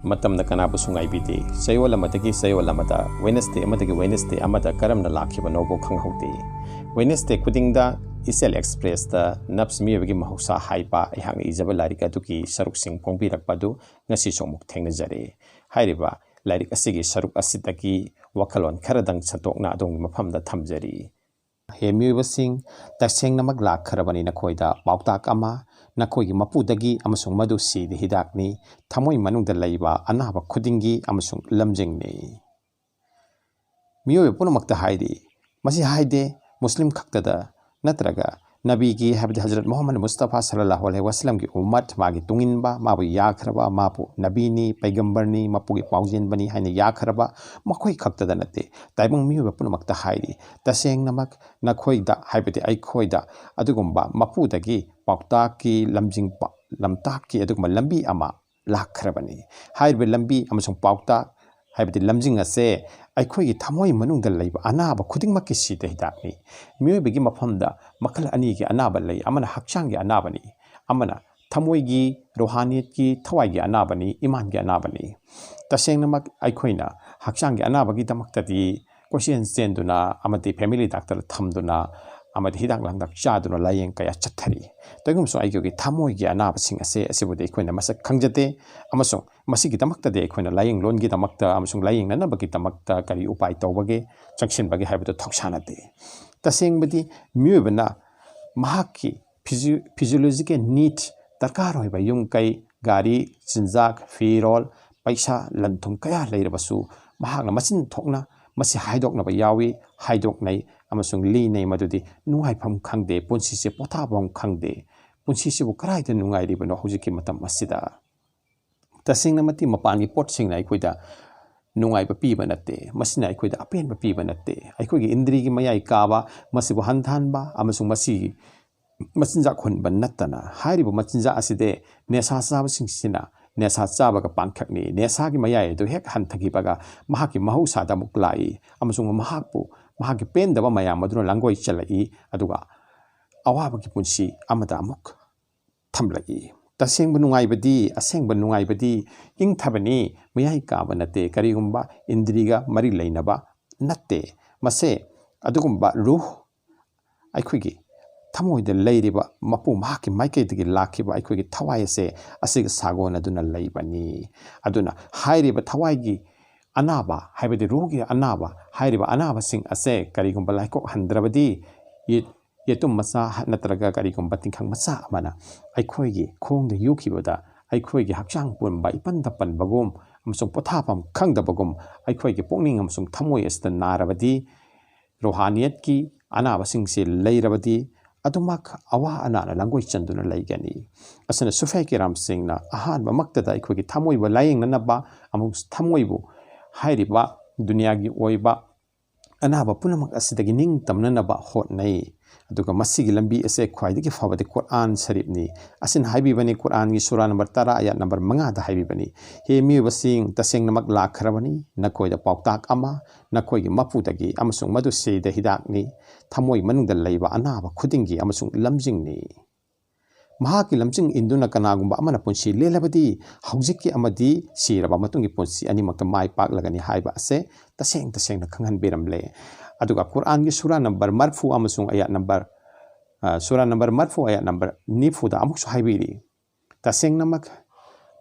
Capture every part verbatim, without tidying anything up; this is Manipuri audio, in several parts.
ꯃꯇꯝꯅ ꯀꯅꯥꯕꯨꯁꯨ ꯉꯥꯏꯕꯤꯗꯦ꯫ ꯆꯌꯣꯜ ꯑꯃꯗꯒꯤ ꯆꯌꯣꯜ ꯑꯃꯗ, Wednesday ꯑꯃꯗꯒꯤ Wednesday ꯑꯃꯗ ꯀꯔꯝꯅ ꯂꯥꯛꯈꯤꯕꯅꯣꯕꯨ ꯈꯪꯍꯧꯗꯦ꯫ Wednesday ꯈꯨꯗꯤꯡꯗ ꯏꯆꯦꯜ ꯑꯦꯛꯁꯄ꯭ꯔꯦꯁꯇ ꯅꯞꯁ ꯃꯤꯑꯣꯏꯕꯒꯤ ꯃꯍꯧꯁꯥ ꯍꯥꯏꯕ ꯑꯩꯍꯥꯛꯅ ꯏꯖꯕ ꯂꯥꯏꯔꯤꯛ ꯑꯗꯨꯒꯤ ꯁꯔꯨꯛꯁꯤꯡ ꯐꯣꯡꯕꯤꯔꯛꯄ ꯑꯗꯨ ꯉꯁꯤꯁꯨ ꯑꯃꯨꯛ ꯊꯦꯡꯅꯖꯔꯦ꯫ ꯍꯥꯏꯔꯤꯕ ꯂꯥꯏꯔꯤꯛ ꯑꯁꯤꯒꯤ ꯁꯔꯨꯛ ꯑꯁꯤꯗꯒꯤ ꯋꯥꯈꯜꯂꯣꯟ ꯈꯔꯗꯪ ꯁꯟꯗꯣꯛꯅ ꯑꯗꯣꯝꯒꯤ ꯃꯐꯝꯗ ꯊꯝꯖꯔꯤ꯫ ꯍꯦ ꯃꯤꯑꯣꯏꯕꯁꯤꯡ, ꯇꯁꯦꯡꯅꯃꯛ ꯂꯥꯛꯈ꯭ꯔꯕꯅꯤ ꯅꯈꯣꯏꯗ ꯄꯥꯎꯇꯥꯛ ꯑꯃ, ꯅꯈꯣꯏꯒꯤ ꯃꯄꯨꯗꯒꯤ, ꯑꯃꯁꯨꯡ ꯃꯗꯨ ꯁꯤꯗ ꯍꯤꯗꯥꯛꯅꯤ, ꯊꯃꯣꯏ ꯃꯅꯨꯡꯗ ꯂꯩꯕ ꯑꯅꯥꯕ ꯈꯨꯗꯤꯡꯒꯤ ꯑꯃꯁꯨꯡ ꯂꯝꯖꯤꯡꯅꯤ꯫ ꯃꯤꯑꯣꯏꯕ ꯄꯨꯝꯅꯃꯛꯇ ꯍꯥꯏꯔꯤ꯫ ꯃꯁꯤ ꯍꯥꯏꯗꯦ ꯃꯨꯁꯂꯤꯝ ꯈꯛꯇꯗ ꯅꯠꯇ꯭ꯔꯒ ꯅꯕꯤꯒꯤ, ꯍꯥꯏꯕꯗꯤ ꯍꯖꯔꯠ ꯃꯨꯍꯝꯃꯗ ꯃꯨꯁꯇꯐꯥ ꯁꯜꯂꯜꯂꯥꯍꯨ ꯑꯂꯩꯍꯤ ꯋꯥꯁꯂꯝꯒꯤ ꯎꯝꯃꯠ, ꯃꯥꯒꯤ ꯇꯨꯡꯏꯟꯕ, ꯃꯥꯕꯨ ꯌꯥꯈ꯭ꯔꯕ, ꯃꯥꯕꯨ ꯅꯕꯤꯅꯤ, ꯄꯩꯒꯝꯕꯔꯅꯤ, ꯃꯄꯨꯒꯤ ꯄꯥꯎꯖꯦꯟꯕꯅꯤ ꯍꯥꯏꯅ ꯌꯥꯈ꯭ꯔꯕ ꯃꯈꯣꯏ ꯈꯛꯇꯗ ꯅꯠꯇꯦ, ꯇꯥꯏꯕꯪ ꯃꯤꯑꯣꯏꯕ ꯄꯨꯝꯅꯃꯛꯇ ꯍꯥꯏꯔꯤ꯫ ꯇꯁꯦꯡꯅꯃꯛ ꯅꯈꯣꯏꯗ, ꯍꯥꯏꯕꯗꯤ ꯑꯩꯈꯣꯏꯗ, ꯑꯗꯨꯒꯨꯝꯕ ꯃꯄꯨꯗꯒꯤ ꯄꯥꯎꯇꯥꯛꯀꯤ, ꯂꯝꯖꯤꯡ ꯄ-, ꯂꯝꯇꯥꯛꯀꯤ ꯑꯗꯨꯒꯨꯝꯕ ꯂꯝꯕꯤ ꯑꯃ ꯂꯥꯛꯈ꯭ꯔꯕꯅꯤ꯫ ꯍꯥꯏꯔꯤꯕ ꯂꯝꯕꯤ ꯑꯃꯁꯨꯡ ꯄꯥꯎꯇꯥꯛ, ꯍꯥꯏꯕꯗꯤ ꯂꯝꯖꯤꯡ ꯑꯁꯦ ꯑꯩꯈꯣꯏꯒꯤ ꯊꯃꯣꯏ ꯃꯅꯨꯡꯗ ꯂꯩꯕ ꯑꯅꯥꯕ ꯈꯨꯗꯤꯡꯃꯛꯀꯤ ꯁꯤꯗ ꯍꯤꯗꯥꯛꯅꯤ꯫ ꯃꯤꯑꯣꯏꯕꯒꯤ ꯃꯐꯝꯗ ꯃꯈꯜ ꯑꯅꯤꯒꯤ ꯑꯅꯥꯕ ꯂꯩ, ꯑꯃꯅ ꯍꯛꯆꯥꯡꯒꯤ ꯑꯅꯥꯕꯅꯤ, ꯑꯃꯅ ꯊꯃꯣꯏꯒꯤ, ꯔꯣꯍꯥꯅꯤꯌꯠꯀꯤ, ꯊꯋꯥꯏꯒꯤ ꯑꯅꯥꯕꯅꯤ, ꯏꯃꯥꯟꯒꯤ ꯑꯅꯥꯕꯅꯤ꯫ ꯇꯁꯦꯡꯅꯃꯛ ꯑꯩꯈꯣꯏꯅ ꯍꯛꯆꯥꯡꯒꯤ ꯑꯅꯥꯕꯒꯤꯗꯃꯛꯇꯗꯤ ꯀꯣꯏꯆꯦꯟ ꯆꯦꯟꯗꯨꯅ ꯑꯃꯗꯤ ꯐꯦꯃꯤꯂꯤ ꯗꯥꯛꯇꯔ ꯊꯝꯗꯨꯅ ꯑꯃꯗꯤ ꯍꯤꯗꯥꯛ ꯂꯥꯡꯊꯛ ꯆꯥꯗꯨꯅ ꯂꯥꯏꯌꯦꯡ ꯀꯌꯥ ꯆꯠꯊꯔꯤ꯫ ꯀꯔꯤꯒꯨꯝꯕꯁꯨ ꯑꯩꯈꯣꯏꯒꯤ ꯊꯃꯣꯏꯒꯤ ꯑꯅꯥꯕꯁꯤꯡ ꯑꯁꯦ, ꯑꯁꯤꯕꯨꯗꯤ ꯑꯩꯈꯣꯏꯅ ꯃꯁꯛ ꯈꯪꯖꯗꯦ, ꯑꯃꯁꯨꯡ ꯃꯁꯤꯒꯤꯗꯃꯛꯇꯗꯤ ꯑꯩꯈꯣꯏꯅ ꯂꯥꯏꯌꯦꯡꯂꯣꯟꯒꯤꯗꯃꯛꯇ ꯑꯃꯁꯨꯡ ꯂꯥꯏꯌꯦꯡꯅꯅꯕꯒꯤꯗꯃꯛꯇ ꯀꯔꯤ ꯎꯄꯥꯏ ꯇꯧꯕꯒꯦ, ꯆꯪꯁꯤꯟꯕꯒꯦ ꯍꯥꯏꯕꯗꯨ ꯊꯧꯁꯥꯅꯗꯦ꯫ ꯇꯁꯦꯡꯕꯗꯤ ꯃꯤꯑꯣꯏꯕꯅ ꯃꯍꯥꯛꯀꯤ ꯐꯤꯖꯤ-, ꯐꯤꯖꯤꯑꯣꯂꯣꯖꯤꯀꯦꯜ ꯅꯤꯗ, ꯗꯔꯀꯥꯔ ꯑꯣꯏꯕ ꯌꯨꯝ ꯀꯩ, ꯒꯥꯔꯤ, ꯆꯤꯟꯖꯥꯛ, ꯐꯤꯔꯣꯜ, ꯄꯩꯁꯥ, ꯂꯟ ꯊꯨꯝ ꯀꯌꯥ ꯂꯩꯔꯕꯁꯨ ꯃꯍꯥꯛꯅ ꯃꯆꯤꯟ ꯊꯣꯛꯅ ꯃꯁꯤ ꯍꯥꯏꯗꯣꯛꯅꯕ ꯌꯥꯎꯏ, ꯍꯥꯏꯗꯣꯛꯅꯩ ꯑꯃꯁꯨꯡ ꯂꯤꯅꯩ ꯃꯗꯨꯗꯤ ꯅꯨꯡꯉꯥꯏꯐꯝ ꯈꯪꯗꯦ, ꯄꯨꯟꯁꯤꯁꯦ ꯄꯣꯊꯥꯐꯝ ꯈꯪꯗꯦ, ꯄꯨꯟꯁꯤꯁꯤꯕꯨ ꯀꯗꯥꯏꯗ ꯅꯨꯡꯉꯥꯏꯔꯤꯕꯅꯣ ꯍꯧꯖꯤꯛꯀꯤ ꯃꯇꯝ ꯑꯁꯤꯗ? ꯇꯁꯦꯡꯅ ꯃꯇꯤꯛ ꯃꯄꯥꯟꯒꯤ ꯄꯣꯠꯁꯤꯡꯅ ꯑꯩꯈꯣꯏꯗ ꯅꯨꯡꯉꯥꯏꯕ ꯄꯤꯕ ꯅꯠꯇꯦ, ꯃꯁꯤꯅ ꯑꯩꯈꯣꯏꯗ ꯑꯄꯦꯟꯕ ꯄꯤꯕ ꯅꯠꯇꯦ꯫ ꯑꯩꯈꯣꯏꯒꯤ ꯏꯟꯗ꯭ꯔꯤꯒꯤ ꯃꯌꯥꯏ ꯀꯥꯕ ꯃꯁꯤꯕꯨ ꯍꯟꯊꯍꯟꯕ ꯑꯃꯁꯨꯡ ꯃꯁꯤꯒꯤ ꯃꯆꯤꯟꯖꯥꯛ ꯍꯨꯟꯕ ꯅꯠꯇꯅ, ꯍꯥꯏꯔꯤꯕ ꯃꯆꯤꯟꯖꯥꯛ ꯑꯁꯤꯗꯤ ꯅꯦꯁꯥ ꯆꯥꯕꯁꯤꯡꯁꯤꯅ ꯅꯦꯁꯥ ꯆꯥꯕꯒ ꯄꯥꯡꯈꯛꯅꯤ꯫ ꯅꯦꯁꯥꯒꯤ ꯃꯌꯥꯏ ꯑꯗꯨ ꯍꯦꯛ ꯍꯟꯊꯈꯤꯕꯒ ꯃꯍꯥꯛꯀꯤ ꯃꯍꯧꯁꯥꯗ ꯑꯃꯨꯛ ꯂꯥꯛꯏ ꯑꯃꯁꯨꯡ ꯃꯍꯥꯛꯄꯨ, ꯃꯍꯥꯛꯀꯤ ꯄꯦꯟꯗꯕ ꯃꯌꯥꯝ ꯑꯗꯨꯅ ꯂꯥꯡꯒꯣꯏ ꯆꯜꯂꯛꯏ, ꯑꯗꯨꯒ ꯑꯋꯥꯕꯒꯤ ꯄꯨꯟꯁꯤ ꯑꯃꯗ ꯑꯃꯨꯛ ꯊꯝꯂꯛꯏ꯫ ꯇꯁꯦꯡꯕ ꯅꯨꯡꯉꯥꯏꯕꯗꯤ, ꯑꯁꯦꯡꯕ ꯅꯨꯡꯉꯥꯏꯕꯗꯤ ꯏꯪꯊꯕꯅꯤ, ꯃꯌꯥꯏ ꯀꯥꯕ ꯅꯠꯇꯦ, ꯀꯔꯤꯒꯨꯝꯕ ꯏꯟꯗ꯭ꯔꯤꯒ ꯃꯔꯤ ꯂꯩꯅꯕ ꯅꯠꯇꯦ꯫ ꯃꯁꯦ ꯑꯗꯨꯒꯨꯝꯕ ꯔꯨꯍ ꯑꯩꯈꯣꯏꯒꯤ ꯊꯃꯣꯏꯗ ꯂꯩꯔꯤꯕ ꯃꯄꯨ ꯃꯍꯥꯛꯀꯤ ꯃꯥꯏꯀꯩꯗꯒꯤ ꯂꯥꯛꯈꯤꯕ ꯑꯩꯈꯣꯏꯒꯤ ꯊꯋꯥꯏ ꯑꯁꯦ ꯑꯁꯤꯒ ꯁꯥꯒꯣꯟꯅꯗꯨꯅ ꯂꯩꯕꯅꯤ꯫ ꯑꯗꯨꯅ ꯍꯥꯏꯔꯤꯕ ꯊꯋꯥꯏꯒꯤ ꯑꯅꯥꯕ, ꯍꯥꯏꯕꯗꯤ ꯔꯨꯍꯒꯤ ꯑꯅꯥꯕ, ꯍꯥꯏꯔꯤꯕ ꯑꯅꯥꯕꯁꯤꯡ ꯑꯁꯦ ꯀꯔꯤꯒꯨꯝꯕ ꯂꯥꯏꯀꯣꯛꯍꯟꯗ꯭ꯔꯕꯗꯤ ꯌꯦ-, ꯌꯦꯇꯨꯝ ꯃꯆꯥ ꯅꯠꯇ꯭ꯔꯒ ꯀꯔꯤꯒꯨꯝꯕ ꯇꯤꯡꯈꯪ ꯃꯆꯥ ꯑꯃꯅ ꯑꯩꯈꯣꯏꯒꯤ ꯈꯣꯡꯗ ꯌꯨꯈꯤꯕꯗ ꯑꯩꯈꯣꯏꯒꯤ ꯍꯛꯆꯥꯡ ꯄꯨꯝꯕ ꯏꯄꯟꯗ ꯄꯟꯕꯒꯨꯝ ꯑꯃꯁꯨꯡ ꯄꯣꯊꯥꯐꯝ ꯈꯪꯗꯕꯒꯨꯝ ꯑꯩꯈꯣꯏꯒꯤ ꯄꯨꯛꯅꯤꯡ ꯑꯃꯁꯨꯡ ꯊꯃꯣꯏ ꯑꯁꯤꯗ ꯅꯥꯔꯕꯗꯤ ꯔꯣꯍꯥꯅꯤꯌꯠꯀꯤ ꯑꯅꯥꯕꯁꯤꯡꯁꯤ ꯂꯩꯔꯕꯗꯤ ꯑꯗꯨꯃꯛ ꯑꯋꯥ ꯑꯅꯥꯅ ꯂꯥꯡꯒꯣꯏ ꯆꯟꯗꯨꯅ ꯂꯩꯒꯅꯤ꯫ ꯑꯁꯤꯅ ꯁꯨꯐꯦ ꯀꯦꯔꯥꯝꯁꯤꯡꯅ ꯑꯍꯥꯟꯕꯃꯛꯇꯗ ꯑꯩꯈꯣꯏꯒꯤ ꯊꯃꯣꯏꯕꯨ ꯂꯥꯌꯦꯡꯅꯅꯕ ꯑꯃꯁꯨꯡ ꯊꯃꯣꯏꯕꯨ ꯍꯥꯏꯔꯤꯕ ꯗꯨꯅꯤꯌꯥꯒꯤ ꯑꯣꯏꯕ ꯑꯅꯥꯕ ꯄꯨꯝꯅꯃꯛ ꯑꯁꯤꯗꯒꯤ ꯅꯤꯡꯇꯝꯅꯅꯕ ꯍꯣꯠꯅꯩ꯫ ꯑꯗꯨꯒ ꯃꯁꯤꯒꯤ ꯂꯝꯕꯤ ꯑꯁꯦ ꯈ꯭ꯋꯥꯏꯗꯒꯤ ꯐꯕꯗꯤ ꯀꯨꯔꯥꯟ ꯁꯔꯤꯐꯅꯤ꯫ ꯑꯁꯤꯅ ꯍꯥꯏꯕꯤꯕꯅꯤ, ꯀꯨꯔꯥꯟꯒꯤ ꯁꯨꯔꯥ ꯅꯝꯕꯔ ꯇꯔꯥ, ꯑꯌꯥꯠ ꯅꯝꯕꯔ ꯃꯉꯥꯗ ꯍꯥꯏꯕꯤꯕꯅꯤ, "ꯍꯦ ꯃꯤꯑꯣꯏꯕꯁꯤꯡ, ꯇꯁꯦꯡꯅꯃꯛ ꯂꯥꯛꯈ꯭ꯔꯕꯅꯤ ꯅꯈꯣꯏꯗ ꯄꯥꯎꯇꯥꯛ ꯑꯃ ꯅꯈꯣꯏꯒꯤ ꯃꯄꯨꯗꯒꯤ, ꯑꯃꯁꯨꯡ ꯃꯗꯨ ꯁꯤꯗ ꯍꯤꯗꯥꯛꯅꯤ, ꯊꯃꯣꯏ ꯃꯅꯨꯡꯗ ꯂꯩꯕ ꯑꯅꯥꯕ ꯈꯨꯗꯤꯡꯒꯤ ꯑꯃꯁꯨꯡ ꯂꯝꯖꯤꯡꯅꯤ꯫ ꯃꯍꯥꯛꯀꯤ ꯂꯝꯖꯤꯡ ꯏꯟꯗꯨꯅ ꯀꯅꯥꯒꯨꯝꯕ ꯑꯃꯅ ꯄꯨꯟꯁꯤ ꯂꯦꯜꯂꯕꯗꯤ, ꯍꯧꯖꯤꯛꯀꯤ ꯑꯃꯗꯤ ꯁꯤꯔꯕ ꯃꯇꯨꯡꯒꯤ ꯄꯨꯟꯁꯤ ꯑꯅꯤꯃꯛꯇ ꯃꯥꯏ ꯄꯥꯛꯂꯒꯅꯤ" ꯍꯥꯏꯕ ꯑꯁꯦ ꯇꯁꯦꯡ ꯇꯁꯦꯡꯅ ꯈꯪꯍꯟꯕꯤꯔꯝꯂꯦ꯫ ꯑꯗꯨꯒ ꯀꯨꯔꯥꯟꯒꯤ ꯁꯨꯔꯥ ꯅꯝꯕꯔ ꯃꯔꯐꯨ ꯑꯃꯁꯨꯡ ꯑꯌꯥꯠ ꯅꯝꯕꯔ, ꯑ, ꯁꯨꯔꯥ ꯅꯝꯕꯔ ꯃꯔꯐꯨ, ꯑꯌꯥꯠ ꯅꯝꯕꯔ ꯅꯤꯐꯨꯗ ꯑꯃꯨꯛꯁꯨ ꯍꯥꯏꯕꯤꯔꯤ, "ꯇꯁꯦꯡꯅꯃꯛ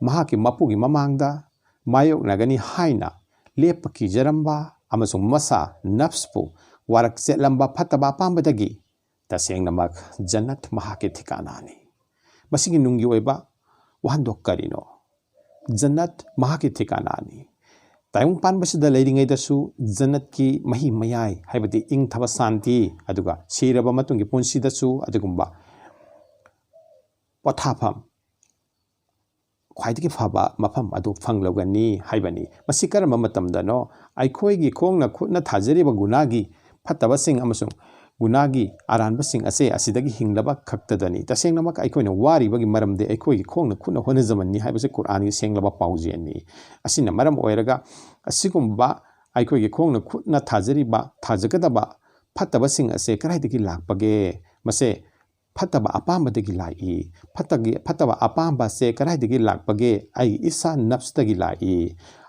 ꯃꯍꯥꯛꯀꯤ ꯃꯄꯨꯒꯤ ꯃꯃꯥꯡꯗ ꯃꯥꯌꯣꯛꯅꯒꯅꯤ ꯍꯥꯏꯅ ꯂꯦꯞꯄ ꯀꯤꯖꯔꯝꯕ ꯑꯃꯁꯨꯡ ꯃꯁꯥ ꯅꯐꯁꯄꯨ ꯋꯥꯔꯛ ꯆꯦꯠꯂꯝꯕ ꯐꯠꯇꯕ ꯑꯄꯥꯝꯕꯗꯒꯤ ꯇꯁꯦꯡꯅꯃꯛ ꯖꯟꯅꯠ ꯃꯍꯥꯛꯀꯤ ꯊꯤꯀꯥꯅꯥꯅꯤ"꯫ ꯃꯁꯤꯒꯤ ꯅꯨꯡꯒꯤ ꯑꯣꯏꯕ ꯋꯥꯍꯟꯊꯣꯛ ꯀꯔꯤꯅꯣ? ꯖꯟꯅꯠ ꯃꯍꯥꯛꯀꯤ ꯊꯤꯀꯥꯅꯥꯅꯤ꯫ ꯇꯥꯏꯕꯪ ꯄꯥꯟꯕꯁꯤꯗ ꯂꯩꯔꯤꯉꯩꯗꯁꯨ ꯖꯟꯅꯠꯀꯤ ꯃꯍꯤ ꯃꯌꯥꯏ, ꯍꯥꯏꯕꯗꯤ ꯏꯪꯊꯕ ꯁꯥꯟꯇꯤ, ꯑꯗꯨꯒ ꯁꯤꯔꯕ ꯃꯇꯨꯡꯒꯤ ꯄꯨꯟꯁꯤꯗꯁꯨ ꯑꯗꯨꯒꯨꯝꯕ ꯄꯣꯊꯥꯐꯝ, ꯈ꯭ꯋꯥꯏꯗꯒꯤ ꯐꯕ ꯃꯐꯝ ꯑꯗꯨ ꯐꯪꯂꯒꯅꯤ ꯍꯥꯏꯕꯅꯤ꯫ ꯃꯁꯤ ꯀꯔꯝꯕ ꯃꯇꯝꯗꯅꯣ? ꯑꯩꯈꯣꯏꯒꯤ ꯈꯣꯡꯅ ꯈꯨꯠꯅ ꯊꯥꯖꯔꯤꯕ ꯒꯨꯅꯥꯒꯤ ꯐꯠꯇꯕꯁꯤꯡ ꯑꯃꯁꯨꯡ ꯒꯨꯅꯥꯒꯤ ꯑꯔꯥꯟꯕꯁꯤꯡ ꯑꯁꯦ ꯑꯁꯤꯗꯒꯤ ꯍꯤꯡꯂꯕ ꯈꯛꯇꯗꯅꯤ꯫ ꯇꯁꯦꯡꯅꯃꯛ ꯑꯩꯈꯣꯏꯅ ꯋꯥꯔꯤꯕꯒꯤ ꯃꯔꯝꯗꯤ ꯑꯩꯈꯣꯏꯒꯤ ꯈꯣꯡꯅ ꯈꯨꯠꯅ ꯍꯣꯠꯅꯖꯃꯟꯅꯤ ꯍꯥꯏꯕꯁꯤ ꯀꯨꯔꯥꯟꯒꯤ ꯁꯦꯡꯂꯕ ꯄꯥꯎꯖꯦꯜꯅꯤ꯫ ꯑꯁꯤꯅ ꯃꯔꯝ ꯑꯣꯏꯔꯒ ꯑꯁꯤꯒꯨꯝꯕ ꯑꯩꯈꯣꯏꯒꯤ ꯈꯣꯡꯅ ꯈꯨꯠꯅ ꯊꯥꯖꯔꯤꯕ, ꯊꯥꯖꯒꯗꯕ ꯐꯠꯇꯕꯁꯤꯡ ꯑꯁꯦ ꯀꯗꯥꯏꯗꯒꯤ ꯂꯥꯛꯄꯒꯦ? ꯃꯁꯦ ꯐꯠꯇꯕ ꯑꯄꯥꯝꯕꯗꯒꯤ ꯂꯥꯛꯏ꯫ ꯐꯠꯇꯒꯤ-, ꯐꯠꯇꯕ ꯑꯄꯥꯝꯕꯁꯦ ꯀꯗꯥꯏꯗꯒꯤ ꯂꯥꯛꯄꯒꯦ? ꯑꯩꯒꯤ ꯏꯁꯥ ꯅꯐꯁꯇꯒꯤ ꯂꯥꯛꯏ꯫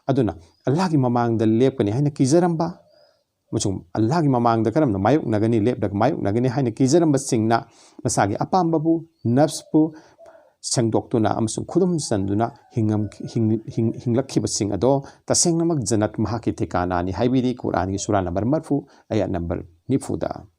ꯑꯗꯨꯅ ꯑꯜꯂꯥꯍꯒꯤ ꯃꯃꯥꯡꯗ ꯂꯦꯞꯀꯅꯤ ꯍꯥꯏꯅ ꯀꯤꯖꯔꯝꯕ, ꯑꯃꯁꯨꯡ ꯑꯜꯂꯥꯍꯒꯤ ꯃꯃꯥꯡꯗ ꯀꯔꯝꯅ ꯃꯥꯌꯣꯛꯅꯒꯅꯤ, ꯂꯦꯞꯂꯒ ꯃꯥꯌꯣꯛꯅꯒꯅꯤ ꯍꯥꯏꯅ ꯀꯤꯖꯔꯝꯕꯁꯤꯡꯅ ꯃꯁꯥꯒꯤ ꯑꯄꯥꯝꯕꯕꯨ, ꯅꯐꯁꯄꯨ ꯁꯦꯡꯗꯣꯛꯇꯨꯅ ꯑꯃꯁꯨꯡ ꯈꯨꯗꯨꯝ ꯆꯟꯗꯨꯅ ꯍꯤꯡꯉꯝ-, ꯍꯤꯡ-, ꯍꯤꯡ-, ꯍꯤꯡꯂꯛꯈꯤꯕꯁꯤꯡ ꯑꯗꯣ ꯇꯁꯦꯡꯅꯃꯛ ꯖꯟꯅꯠ ꯃꯍꯥꯛꯀꯤ ꯊꯤꯀꯥꯅꯥꯅꯤ ꯍꯥꯏꯕꯤꯔꯤ ꯀꯨꯔꯥꯟꯒꯤ ꯁꯨꯔꯥ ꯅꯝꯕꯔ ꯃꯔꯐꯨ, ꯑꯌꯥꯠ ꯅꯝꯕꯔ ꯅꯤꯐꯨꯗ꯫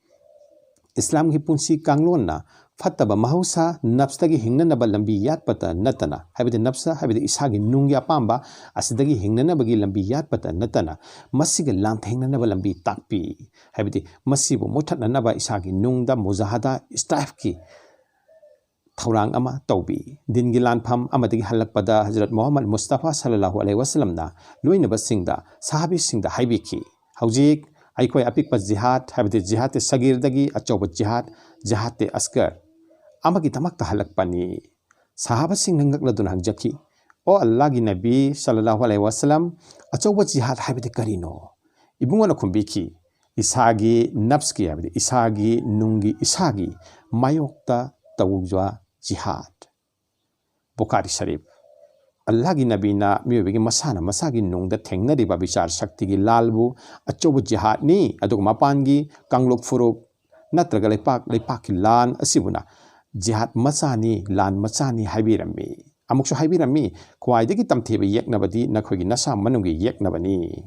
ꯏꯁꯂꯥꯝꯒꯤ ꯄꯨꯟꯁꯤ ꯀꯥꯡꯂꯣꯟꯅ ꯐꯠꯇꯕ ꯃꯍꯧꯁꯥ ꯅꯐꯁꯇꯒꯤ ꯍꯤꯡꯅꯅꯕ ꯂꯝꯕꯤ ꯌꯥꯠꯄꯇ ꯅꯠꯇꯅ, ꯍꯥꯏꯕꯗꯤ ꯅꯐꯁ ꯍꯥꯏꯕꯗꯤ ꯏꯁꯥꯒꯤ ꯅꯨꯡꯒꯤ ꯑꯄꯥꯝꯕ ꯑꯁꯤꯗꯒꯤ ꯍꯤꯡꯅꯅꯕꯒꯤ ꯂꯝꯕꯤ ꯌꯥꯠꯄꯇ ꯅꯠꯇꯅ, ꯃꯁꯤꯒ ꯂꯥꯟꯊꯦꯡꯅꯅꯕ ꯂꯝꯕꯤ ꯇꯥꯛꯄꯤ꯫ ꯍꯥꯏꯕꯗꯤ ꯃꯁꯤꯕꯨ ꯃꯨꯠꯊꯠꯅꯅꯕ ꯏꯁꯥꯒꯤ ꯅꯨꯡꯗ ꯃꯨꯖꯥꯍꯗꯥ ꯏꯁꯇ꯭ꯔꯥꯏꯐꯀꯤ ꯊꯧꯔꯥꯡ ꯑꯃ ꯇꯧꯕꯤ꯫ ꯗꯤꯟꯒꯤ ꯂꯥꯟꯐꯝ ꯑꯃꯗꯒꯤ ꯍꯜꯂꯛꯄꯗ ꯍꯖꯔꯠ ꯃꯨꯍꯝꯃꯗ ꯃꯨꯁꯇꯐꯥ ꯁꯜꯂꯜꯂꯥꯍꯨ ꯑꯂꯩꯍꯤ ꯋꯥꯁꯂꯝꯅ ꯂꯣꯏꯅꯕꯁꯤꯡꯗ, ꯁꯍꯥꯕꯤꯁꯤꯡꯗ ꯍꯥꯏꯕꯤꯈꯤ, "ꯍꯧꯖꯤꯛ ꯑꯩꯈꯣꯏ ꯑꯄꯤꯛꯄ ꯖꯤꯍꯥꯗ, ꯍꯥꯏꯕꯗꯤ ꯖꯤꯍꯥꯗ ꯁꯒꯤꯔꯗꯒꯤ ꯑꯆꯧꯕ ꯖꯤꯍꯥꯗ, ꯖꯤꯍꯥꯗ ꯑꯁꯒꯔ ꯑꯃꯒꯤꯗꯃꯛꯇ ꯍꯜꯂꯛꯄꯅꯤ"꯫ ꯁꯍꯥꯕꯥꯁꯤꯡꯅ ꯉꯛꯂꯗꯨꯅ ꯍꯪꯖꯈꯤ, "ꯑꯣ ꯑꯜꯂꯥꯍꯒꯤ ꯅꯕꯤ ꯁꯜꯂꯜꯂꯥꯍꯨ ꯑꯂꯩꯍꯤ ꯋꯥꯁꯂꯝ, ꯑꯆꯧꯕ ꯖꯤꯍꯥꯗ ꯍꯥꯏꯕꯗꯤ ꯀꯔꯤꯅꯣ?" ꯏꯕꯨꯡꯉꯣꯅ ꯈꯨꯝꯕꯤꯈꯤ, "ꯏꯁꯥꯒꯤ ꯅꯐꯁꯀꯤ, ꯍꯥꯏꯕꯗꯤ ꯏꯁꯥꯒꯤ ꯅꯨꯡꯒꯤ, ꯏꯁꯥꯒꯤ ꯃꯥꯌꯣꯛꯇ ꯇꯧꯕ ꯖꯤꯍꯥꯗ"꯫ ꯕꯨꯈꯥꯔꯤ ꯁꯔꯤꯐ꯫ ꯑꯜꯂꯥꯍꯒꯤ ꯅꯕꯤꯅ ꯃꯤꯑꯣꯏꯕꯒꯤ ꯃꯁꯥꯅ ꯃꯁꯥꯒꯤ ꯅꯨꯡꯗ ꯊꯦꯡꯅꯔꯤꯕ ꯕꯤꯆꯥꯔ ꯁꯛꯇꯤꯒꯤ ꯂꯥꯜꯕꯨ ꯑꯆꯧꯕ ꯖꯤꯍꯥꯗꯅꯤ, ꯑꯗꯨꯒ ꯃꯄꯥꯟꯒꯤ ꯀꯥꯡꯂꯨꯞ ꯐꯨꯔꯨꯞ ꯅꯠꯇ꯭ꯔꯒ ꯂꯩꯄꯥꯛ ꯂꯩꯄꯥꯛꯀꯤ ꯂꯥꯟ ꯑꯁꯤꯕꯨꯅ ꯖꯤꯍꯥꯗ ꯃꯆꯥꯅꯤ, ꯂꯥꯟ ꯃꯆꯥꯅꯤ ꯍꯥꯏꯕꯤꯔꯝꯃꯤ꯫ ꯑꯃꯨꯛꯁꯨ ꯍꯥꯏꯕꯤꯔꯝꯃꯤ, "ꯈ꯭ꯋꯥꯏꯗꯒꯤ ꯇꯝꯊꯤꯕ ꯌꯦꯛꯅꯕꯗꯤ ꯅꯈꯣꯏꯒꯤ ꯅꯁꯥ ꯃꯅꯨꯡꯒꯤ ꯌꯦꯛꯅꯕꯅꯤ"꯫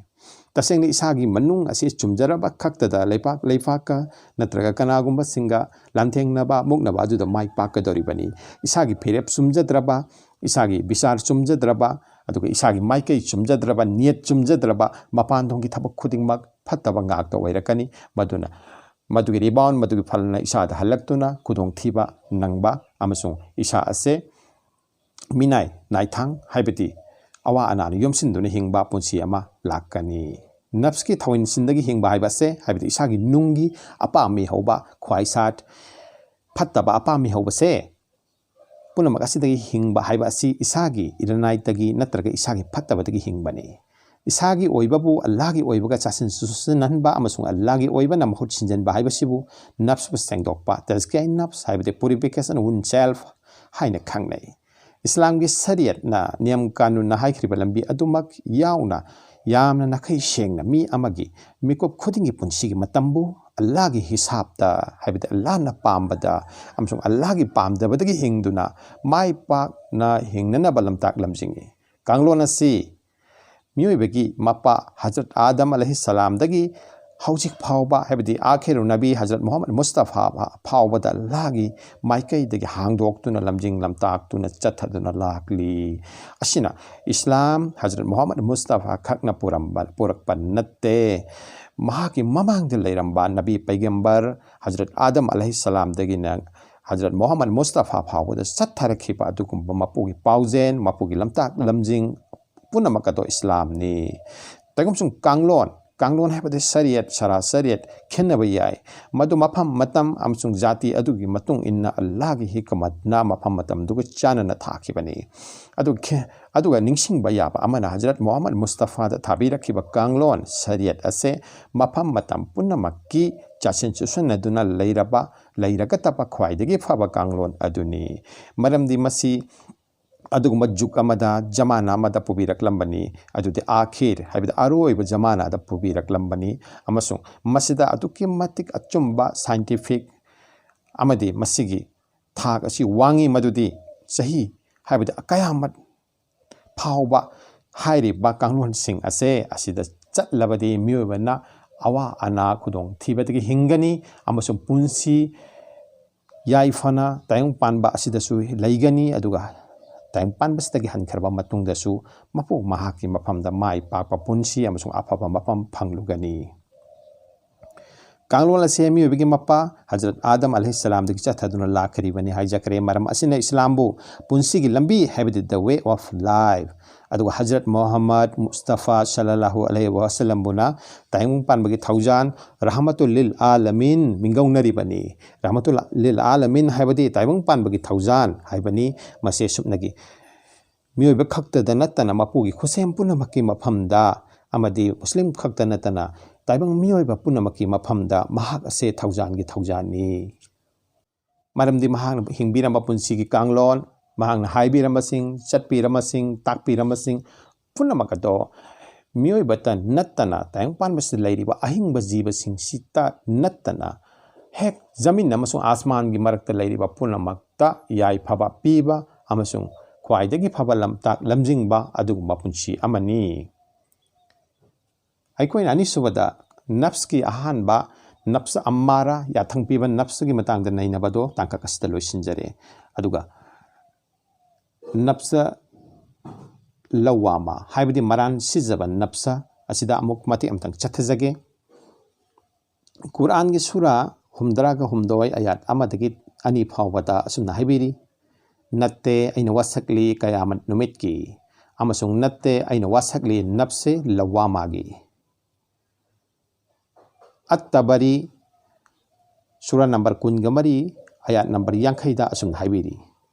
ꯇꯁꯦꯡꯅ ꯏꯁꯥꯒꯤ ꯃꯅꯨꯡ ꯑꯁꯤ ꯆꯨꯝꯖꯔꯕ ꯈꯛꯇꯗ ꯂꯩꯄꯥꯛ ꯂꯩꯄꯥꯛꯀ ꯅꯠꯇ꯭ꯔꯒ ꯀꯅꯥꯒꯨꯝꯕꯁꯤꯡꯒ ꯂꯥꯟꯊꯦꯡꯅꯕ, ꯃꯨꯛꯅꯕ ꯑꯗꯨꯗ ꯃꯥꯏ ꯄꯥꯛꯀꯗꯧꯔꯤꯕꯅꯤ꯫ ꯏꯁꯥꯒꯤ ꯐꯤꯔꯦꯞ ꯆꯨꯝꯖꯗ꯭ꯔꯕ, ꯏꯁꯥꯒꯤ ꯕꯤꯆꯥꯔ ꯆꯨꯝꯖꯗ꯭ꯔꯕ, ꯑꯗꯨꯒ ꯏꯁꯥꯒꯤ ꯃꯥꯏꯀꯩ ꯆꯨꯝꯖꯗ꯭ꯔꯕ, ꯅꯤꯌꯠ ꯆꯨꯝꯖꯗ꯭ꯔꯕ, ꯃꯄꯥꯟꯊꯣꯡꯒꯤ ꯊꯕꯛ ꯈꯨꯗꯤꯡꯃꯛ ꯐꯠꯇꯕ ꯉꯥꯛꯇ ꯑꯣꯏꯔꯛꯀꯅꯤ꯫ ꯃꯗꯨꯅ ꯃꯗꯨꯒꯤ ꯔꯤꯕꯥꯎꯟ, ꯃꯗꯨꯒꯤ ꯐꯜꯅ ꯏꯁꯥꯗ ꯍꯜꯂꯛꯇꯨꯅ ꯈꯨꯗꯣꯡꯊꯤꯕ ꯅꯪꯕ ꯑꯃꯁꯨꯡ ꯏꯁꯥ ꯑꯁꯦ ꯃꯤꯅꯥꯏ ꯅꯥꯏꯊꯥꯡ, ꯍꯥꯏꯕꯗꯤ ꯑꯋꯥ ꯑꯅꯥꯅ ꯌꯣꯝꯁꯤꯟꯗꯨꯅ ꯍꯤꯡꯕ ꯄꯨꯟꯁꯤ ꯑꯃ ꯂꯥꯛꯀꯅꯤ꯫ ꯅꯐꯁꯀꯤ ꯊꯧꯑꯣꯏꯟꯁꯤꯟꯗꯒꯤ ꯍꯤꯡꯕ ꯍꯥꯏꯕ ꯑꯁꯦ, ꯍꯥꯏꯕꯗꯤ ꯏꯁꯥꯒꯤ ꯅꯨꯡꯒꯤ ꯑꯄꯥꯝꯕꯤ ꯍꯧꯕ, ꯈ꯭ꯋꯥꯏꯁꯥꯠ, ꯐꯠꯇꯕ ꯑꯄꯥꯝꯕꯤ ꯍꯧꯕꯁꯦ, ꯄꯨꯝꯅꯃꯛ ꯑꯁꯤꯗꯒꯤ ꯍꯤꯡꯕ ꯍꯥꯏꯕ ꯑꯁꯤ ꯏꯁꯥꯒꯤ ꯏꯔꯅꯥꯏꯇꯒꯤ ꯅꯠꯇ꯭ꯔꯒ ꯏꯁꯥꯒꯤ ꯐꯠꯇꯕꯗꯒꯤ ꯍꯤꯡꯕꯅꯤ꯫ ꯏꯁꯥꯒꯤ ꯑꯣꯏꯕꯕꯨ ꯑꯜꯂꯥꯍꯒꯤ ꯑꯣꯏꯕꯒ ꯆꯥꯁꯤꯟ ꯆꯨꯁꯤꯟꯍꯟꯕ ꯑꯃꯁꯨꯡ ꯑꯜꯂꯥꯍꯒꯤ ꯑꯣꯏꯕꯅ ꯃꯍꯨꯠ ꯁꯤꯟꯖꯤꯟꯕ ꯍꯥꯏꯕꯁꯤꯕꯨ ꯅꯐꯁꯄꯨ ꯁꯦꯡꯗꯣꯛꯄ, ꯇꯖꯀꯤꯌꯥ ꯅꯐꯁ ꯍꯥꯏꯕꯗꯤ purification of oneself ꯍꯥꯏꯅ ꯈꯪꯅꯩ꯫ ꯏꯁꯂꯥꯝꯒꯤ ꯁꯔꯤꯌꯠꯅ ꯅꯤꯌꯝ ꯀꯥꯅꯨꯟꯅ ꯍꯥꯏꯈ꯭ꯔꯤꯕ ꯂꯝꯕꯤ ꯑꯗꯨꯃꯛ ꯌꯥꯎꯅ ꯌꯥꯝꯅ ꯅꯥꯈꯩ ꯁꯦꯡꯅ ꯃꯤ ꯑꯃꯒꯤ ꯃꯤꯀꯨꯞ ꯈꯨꯗꯤꯡꯒꯤ ꯄꯨꯟꯁꯤꯒꯤ ꯃꯇꯝꯕꯨ ꯑꯜꯂꯥꯍꯒꯤ ꯍꯤꯁꯥꯕꯇ, ꯍꯥꯏꯕꯗꯤ ꯑꯜꯂꯥꯍꯅ ꯄꯥꯝꯕꯗ ꯑꯃꯁꯨꯡ ꯑꯜꯂꯥꯍꯒꯤ ꯄꯥꯝꯗꯕꯗꯒꯤ ꯍꯤꯡꯗꯨꯅ ꯃꯥꯏ ꯄꯥꯛꯅ ꯍꯤꯡꯅꯅꯕ ꯂꯝꯇꯥꯛ ꯂꯝꯖꯤꯡꯏ꯫ ꯀꯥꯡꯂꯣꯟ ꯑꯁꯤ ꯃꯤꯑꯣꯏꯕꯒꯤ ꯃꯄꯥ ꯍꯖꯔꯠ ꯑꯥꯗꯝ ꯑꯂꯩꯍꯤ ꯁꯂꯥꯝꯗꯒꯤ ꯍꯧꯖꯤꯛ ꯐꯥꯎꯕ, ꯍꯥꯏꯕꯗꯤ ꯑꯥꯈꯤꯔꯨ ꯅꯕꯤ ꯍꯖꯔꯠ ꯃꯨꯍꯝꯃꯗ ꯃꯨꯁꯇꯐꯥ ꯐꯥꯎꯕꯗ ꯑꯜꯂꯥꯍꯒꯤ ꯃꯥꯏꯀꯩꯗꯒꯤ ꯍꯥꯡꯗꯣꯛꯇꯨꯅ ꯂꯝꯖꯤꯡ ꯂꯝꯇꯥꯛꯇꯨꯅ ꯆꯠꯊꯗꯨꯅ ꯂꯥꯛꯂꯤ꯫ ꯑꯁꯤꯅ ꯏꯁꯂꯥꯝ ꯍꯖꯔꯠ ꯃꯨꯍꯝꯃꯗ ꯃꯨꯁꯇꯐꯥ ꯈꯛꯅ ꯄꯨꯔꯝꯕ, ꯄꯨꯔꯛꯄ ꯅꯠꯇꯦ꯫ ꯃꯍꯥꯛꯀꯤ ꯃꯃꯥꯡꯗ ꯂꯩꯔꯝꯕ ꯅꯕꯤ ꯄꯩꯒꯝꯕꯔ ꯍꯖꯔꯠ ꯑꯥꯗꯝ ꯑꯂꯩꯍꯤ ꯁꯂꯥꯝꯗꯒꯤꯅ ꯍꯖꯔꯠ ꯃꯨꯍꯝꯃꯗ ꯃꯨꯁꯇꯐꯥ ꯐꯥꯎꯕꯗ ꯆꯠꯊꯔꯛꯈꯤꯕ ꯑꯗꯨꯒꯨꯝꯕ ꯃꯄꯨꯒꯤ ꯄꯥꯎꯖꯦꯜ, ꯃꯄꯨꯒꯤ ꯂꯝꯇꯥꯛ ꯂꯝꯖꯤꯡ ꯄꯨꯝꯅꯃꯛ ꯑꯗꯣ ꯏꯁꯂꯥꯝꯅꯤ꯫ ꯇꯥꯏꯒꯨꯝꯁꯨꯡ ꯀꯥꯡꯂꯣꯟ, ꯀꯥꯡꯂꯣꯟ ꯍꯥꯏꯕꯗꯤ ꯁꯔꯤꯌꯠ, ꯁꯔꯥ ꯁꯔꯤꯌꯠ ꯈꯦꯠꯅꯕ ꯌꯥꯏ꯫ ꯃꯗꯨ ꯃꯐꯝ, ꯃꯇꯝ ꯑꯃꯁꯨꯡ ꯖꯥꯇꯤ ꯑꯗꯨꯒꯤ ꯃꯇꯨꯡ ꯏꯟꯅ ꯑꯜꯂꯥꯍꯒꯤ ꯍꯤꯀꯃꯠꯅ ꯃꯐꯝ ꯃꯇꯝꯗꯨꯒ ꯆꯥꯟꯅꯅ ꯊꯥꯈꯤꯕꯅꯤ꯫ ꯑꯗꯨ ꯈꯦ-, ꯑꯗꯨꯒ ꯅꯤꯡꯁꯤꯡꯕ ꯌꯥꯕ ꯑꯃꯅ ꯍꯖꯔꯠ ꯃꯨꯍꯝꯃꯗ ꯃꯨꯁꯇꯐꯥꯗ ꯊꯥꯕꯤꯔꯛꯈꯤꯕ ꯀꯥꯡꯂꯣꯟ ꯁꯔꯤꯌꯠ ꯑꯁꯦ ꯃꯐꯝ ꯃꯇꯝ ꯄꯨꯝꯅꯃꯛꯀꯤ ꯆꯥꯁꯤꯟ ꯆꯨꯁꯤꯟꯅꯗꯨꯅ ꯂꯩꯔꯕ, ꯂꯩꯔꯒꯗꯕ ꯈ꯭ꯋꯥꯏꯗꯒꯤ ꯐꯕ ꯀꯥꯡꯂꯣꯟ ꯑꯗꯨꯅꯤ꯫ ꯃꯔꯝꯗꯤ ꯃꯁꯤ ꯑꯗꯨꯒꯨꯝꯕ ꯖꯨꯒ ꯑꯃꯗ, ꯖꯃꯥꯅꯥ ꯑꯃꯗ ꯄꯨꯕꯤꯔꯛꯂꯝꯕꯅꯤ꯫ ꯑꯗꯨꯗꯤ ꯑꯥꯈꯤꯔ ꯍꯥꯏꯕꯗꯤ ꯑꯔꯣꯏꯕ ꯖꯃꯥꯅꯥꯗ ꯄꯨꯕꯤꯔꯛꯂꯝꯕꯅꯤ꯫ ꯑꯃꯁꯨꯡ ꯃꯁꯤꯗ ꯑꯗꯨꯛꯀꯤ ꯃꯇꯤꯛ ꯑꯆꯨꯝꯕ, scientific ꯑꯃꯗꯤ ꯃꯁꯤꯒꯤ ꯊꯥꯛ ꯑꯁꯤ ꯋꯥꯡꯉꯤ, ꯃꯗꯨꯗꯤ ꯆꯍꯤ ꯍꯥꯏꯕꯗꯤ ꯀꯌꯥꯃꯠ ꯐꯥꯎꯕ ꯍꯥꯏꯔꯤꯕ ꯀꯥꯡꯂꯣꯟꯁꯤꯡ ꯑꯁꯦ ꯑꯁꯤꯗ ꯆꯠꯂꯕꯗꯤ ꯃꯤꯑꯣꯏꯕꯅ ꯑꯋꯥ ꯑꯅꯥ ꯈꯨꯗꯣꯡꯊꯤꯕꯗꯒꯤ ꯍꯤꯡꯒꯅꯤ ꯑꯃꯁꯨꯡ ꯄꯨꯟꯁꯤ ꯌꯥꯏꯐꯅ ꯇꯥꯏꯕꯪ ꯄꯥꯟꯕ ꯑꯁꯤꯗꯁꯨ ꯂꯩꯒꯅꯤ, ꯑꯗꯨꯒ ꯇꯥꯏꯕꯪ ꯄꯥꯟꯕꯁꯤꯗꯒꯤ ꯍꯟꯈ꯭ꯔꯕ ꯃꯇꯨꯡꯗꯁꯨ ꯃꯄꯨ ꯃꯍꯥꯛꯀꯤ ꯃꯐꯝꯗ ꯃꯥꯏ ꯄꯥꯛꯄ ꯄꯨꯟꯁꯤ ꯑꯃꯁꯨꯡ ꯑꯐꯕ ꯃꯐꯝ ꯐꯪꯂꯨꯒꯅꯤ꯫ ꯀꯥꯡꯂꯣꯟ ꯑꯁꯤ ꯃꯤꯑꯣꯏꯕꯒꯤ ꯃꯄꯥ ꯍꯖꯔꯠ ꯑꯥꯗꯝ ꯑꯂꯩꯍꯤ ꯁꯂꯥꯝꯗꯒꯤ ꯆꯠꯊꯗꯨꯅ ꯂꯥꯛꯈ꯭ꯔꯤꯕꯅꯤ ꯍꯥꯏꯖꯈ꯭ꯔꯦ꯫ ꯃꯔꯝ ꯑꯁꯤꯅ ꯏꯁꯂꯥꯝꯕꯨ ꯄꯨꯟꯁꯤꯒꯤ ꯂꯝꯕꯤ ꯍꯥꯏꯕꯗꯤ the way of life, ꯑꯗꯨꯒ ꯍꯖꯔꯠ ꯃꯨꯍꯝꯃꯗ ꯃꯨꯁꯇꯐꯥ ꯁꯜꯂꯜꯂꯥꯍꯨ ꯑꯂꯩꯍꯤ ꯋꯥꯁꯂꯝꯕꯨꯅ ꯇꯥꯏꯕꯪ ꯄꯥꯟꯕꯒꯤ ꯊꯧꯖꯥꯟ, ꯔꯍꯃꯇꯨꯜ ꯂꯤꯜ ꯑꯥꯂꯃꯤꯟ ꯃꯤꯡꯒꯧꯅꯔꯤꯕꯅꯤ꯫ ꯔꯍꯃꯇꯨꯜ ꯂꯤꯜ ꯑꯥꯂꯃꯤꯟ ꯍꯥꯏꯕꯗꯤ ꯇꯥꯏꯕꯪ ꯄꯥꯟꯕꯒꯤ ꯊꯧꯖꯥꯟ ꯍꯥꯏꯕꯅꯤ꯫ ꯃꯁꯤ ꯁꯨꯞꯅꯒꯤ ꯃꯤꯑꯣꯏꯕ ꯈꯛꯇꯗ ꯅꯠꯇꯅ ꯃꯄꯨꯒꯤ ꯈꯨꯠꯁꯦꯝ ꯄꯨꯝꯅꯃꯛꯀꯤ ꯃꯐꯝꯗ ꯑꯃꯗꯤ ꯃꯨꯁꯂꯤꯝ ꯈꯛꯇ ꯅꯠꯇꯅ ꯇꯥꯏꯕꯪ ꯃꯤꯑꯣꯏꯕ ꯄꯨꯝꯅꯃꯛꯀꯤ ꯃꯐꯝꯗ ꯃꯍꯥꯛ ꯑꯁꯦ ꯊꯧꯖꯥꯟꯒꯤ ꯊꯧꯖꯥꯟꯅꯤ꯫ ꯃꯔꯝꯗꯤ ꯃꯍꯥꯛꯅ ꯍꯤꯡꯕꯤꯔꯝꯕ ꯄꯨꯟꯁꯤꯒꯤ ꯀꯥꯡꯂꯣꯟ, ꯃꯍꯥꯛꯅ ꯍꯥꯏꯕꯤꯔꯝꯕꯁꯤꯡ, ꯆꯠꯄꯤꯔꯝꯕꯁꯤꯡ, ꯇꯥꯛꯄꯤꯔꯝꯕꯁꯤꯡ ꯄꯨꯝꯅꯃꯛ ꯑꯗꯣ ꯃꯤꯑꯣꯏꯕꯇ ꯅꯠꯇꯅ, ꯇꯥꯏꯕꯪ ꯄꯥꯟꯕꯁꯤꯗ ꯂꯩꯔꯤꯕ ꯑꯍꯤꯡꯕ ꯖꯤꯕꯁꯤꯡꯁꯤꯇ ꯅꯠꯇꯅ, ꯍꯦꯛ ꯖꯃꯤꯟ ꯑꯃꯁꯨꯡ ꯑꯥꯁꯃꯥꯟꯒꯤ ꯃꯔꯛꯇ ꯂꯩꯔꯤꯕ ꯄꯨꯝꯅꯃꯛꯇ ꯌꯥꯏꯐꯕ ꯄꯤꯕ ꯑꯃꯁꯨꯡ ꯈ꯭ꯋꯥꯏꯗꯒꯤ ꯐꯕ ꯂꯝꯇꯥꯛ ꯂꯝꯖꯤꯡꯕ ꯑꯗꯨꯒꯨꯝꯕ ꯄꯨꯟꯁꯤ ꯑꯃꯅꯤ꯫ ꯑꯩꯈꯣꯏꯅ ꯑꯅꯤꯁꯨꯕꯗ ꯅꯐꯁꯀꯤ ꯑꯍꯥꯟꯕ ꯅꯐꯁ ꯑꯝꯃꯥꯔꯥ, ꯌꯥꯊꯪ ꯄꯤꯕ ꯅꯐꯁꯀꯤ ꯃꯇꯥꯡꯗ ꯅꯩꯅꯕꯗꯣ ꯇꯥꯡꯀꯛ ꯑꯁꯤꯗ ꯂꯣꯏꯁꯤꯟꯖꯔꯦ꯫ ꯑꯗꯨꯒ ꯅꯐꯁ ꯂꯋꯥꯃꯥ, ꯍꯥꯏꯕꯗꯤ ꯃꯔꯥꯟ ꯁꯤꯖꯕ ꯅꯐꯁ ꯑꯁꯤꯗ ꯑꯃꯨꯛ ꯃꯇꯦꯛ ꯑꯃꯇꯪ ꯆꯠꯊꯖꯒꯦ꯫ ꯀꯨꯔꯥꯟꯒꯤ ꯁꯨꯔꯥ ꯍꯨꯝꯗ꯭ꯔꯥꯒ ꯍꯨꯝꯗꯣꯏ, ꯑꯌꯥꯠ ꯑꯃꯗꯒꯤ ꯑꯅꯤ ꯐꯥꯎꯕꯗ ꯑꯁꯨꯝꯅ ꯍꯥꯏꯕꯤꯔꯤ: "ꯅꯠꯇꯦ, ꯑꯩꯅ ꯋꯥꯁꯛꯂꯤ ꯀꯌꯥꯃꯠ ꯅꯨꯃꯤꯠꯀꯤ, ꯑꯃꯁꯨꯡ ꯅꯠꯇꯦ, ꯑꯩꯅ ꯋꯥꯁꯛꯂꯤ ꯅꯐꯁꯦ ꯂꯋꯥꯃꯥꯒꯤ"꯫ ꯑꯠ-ꯇꯕꯔꯤ, ꯁꯨꯔꯥ ꯅꯝꯕꯔ ꯀꯨꯟꯒ ꯃꯔꯤ, ꯑꯌꯥꯠ ꯅꯝꯕꯔ ꯌꯥꯡꯈꯩꯗ ꯑꯁꯨꯝꯅ ꯍꯥꯏꯕꯤꯔꯤ: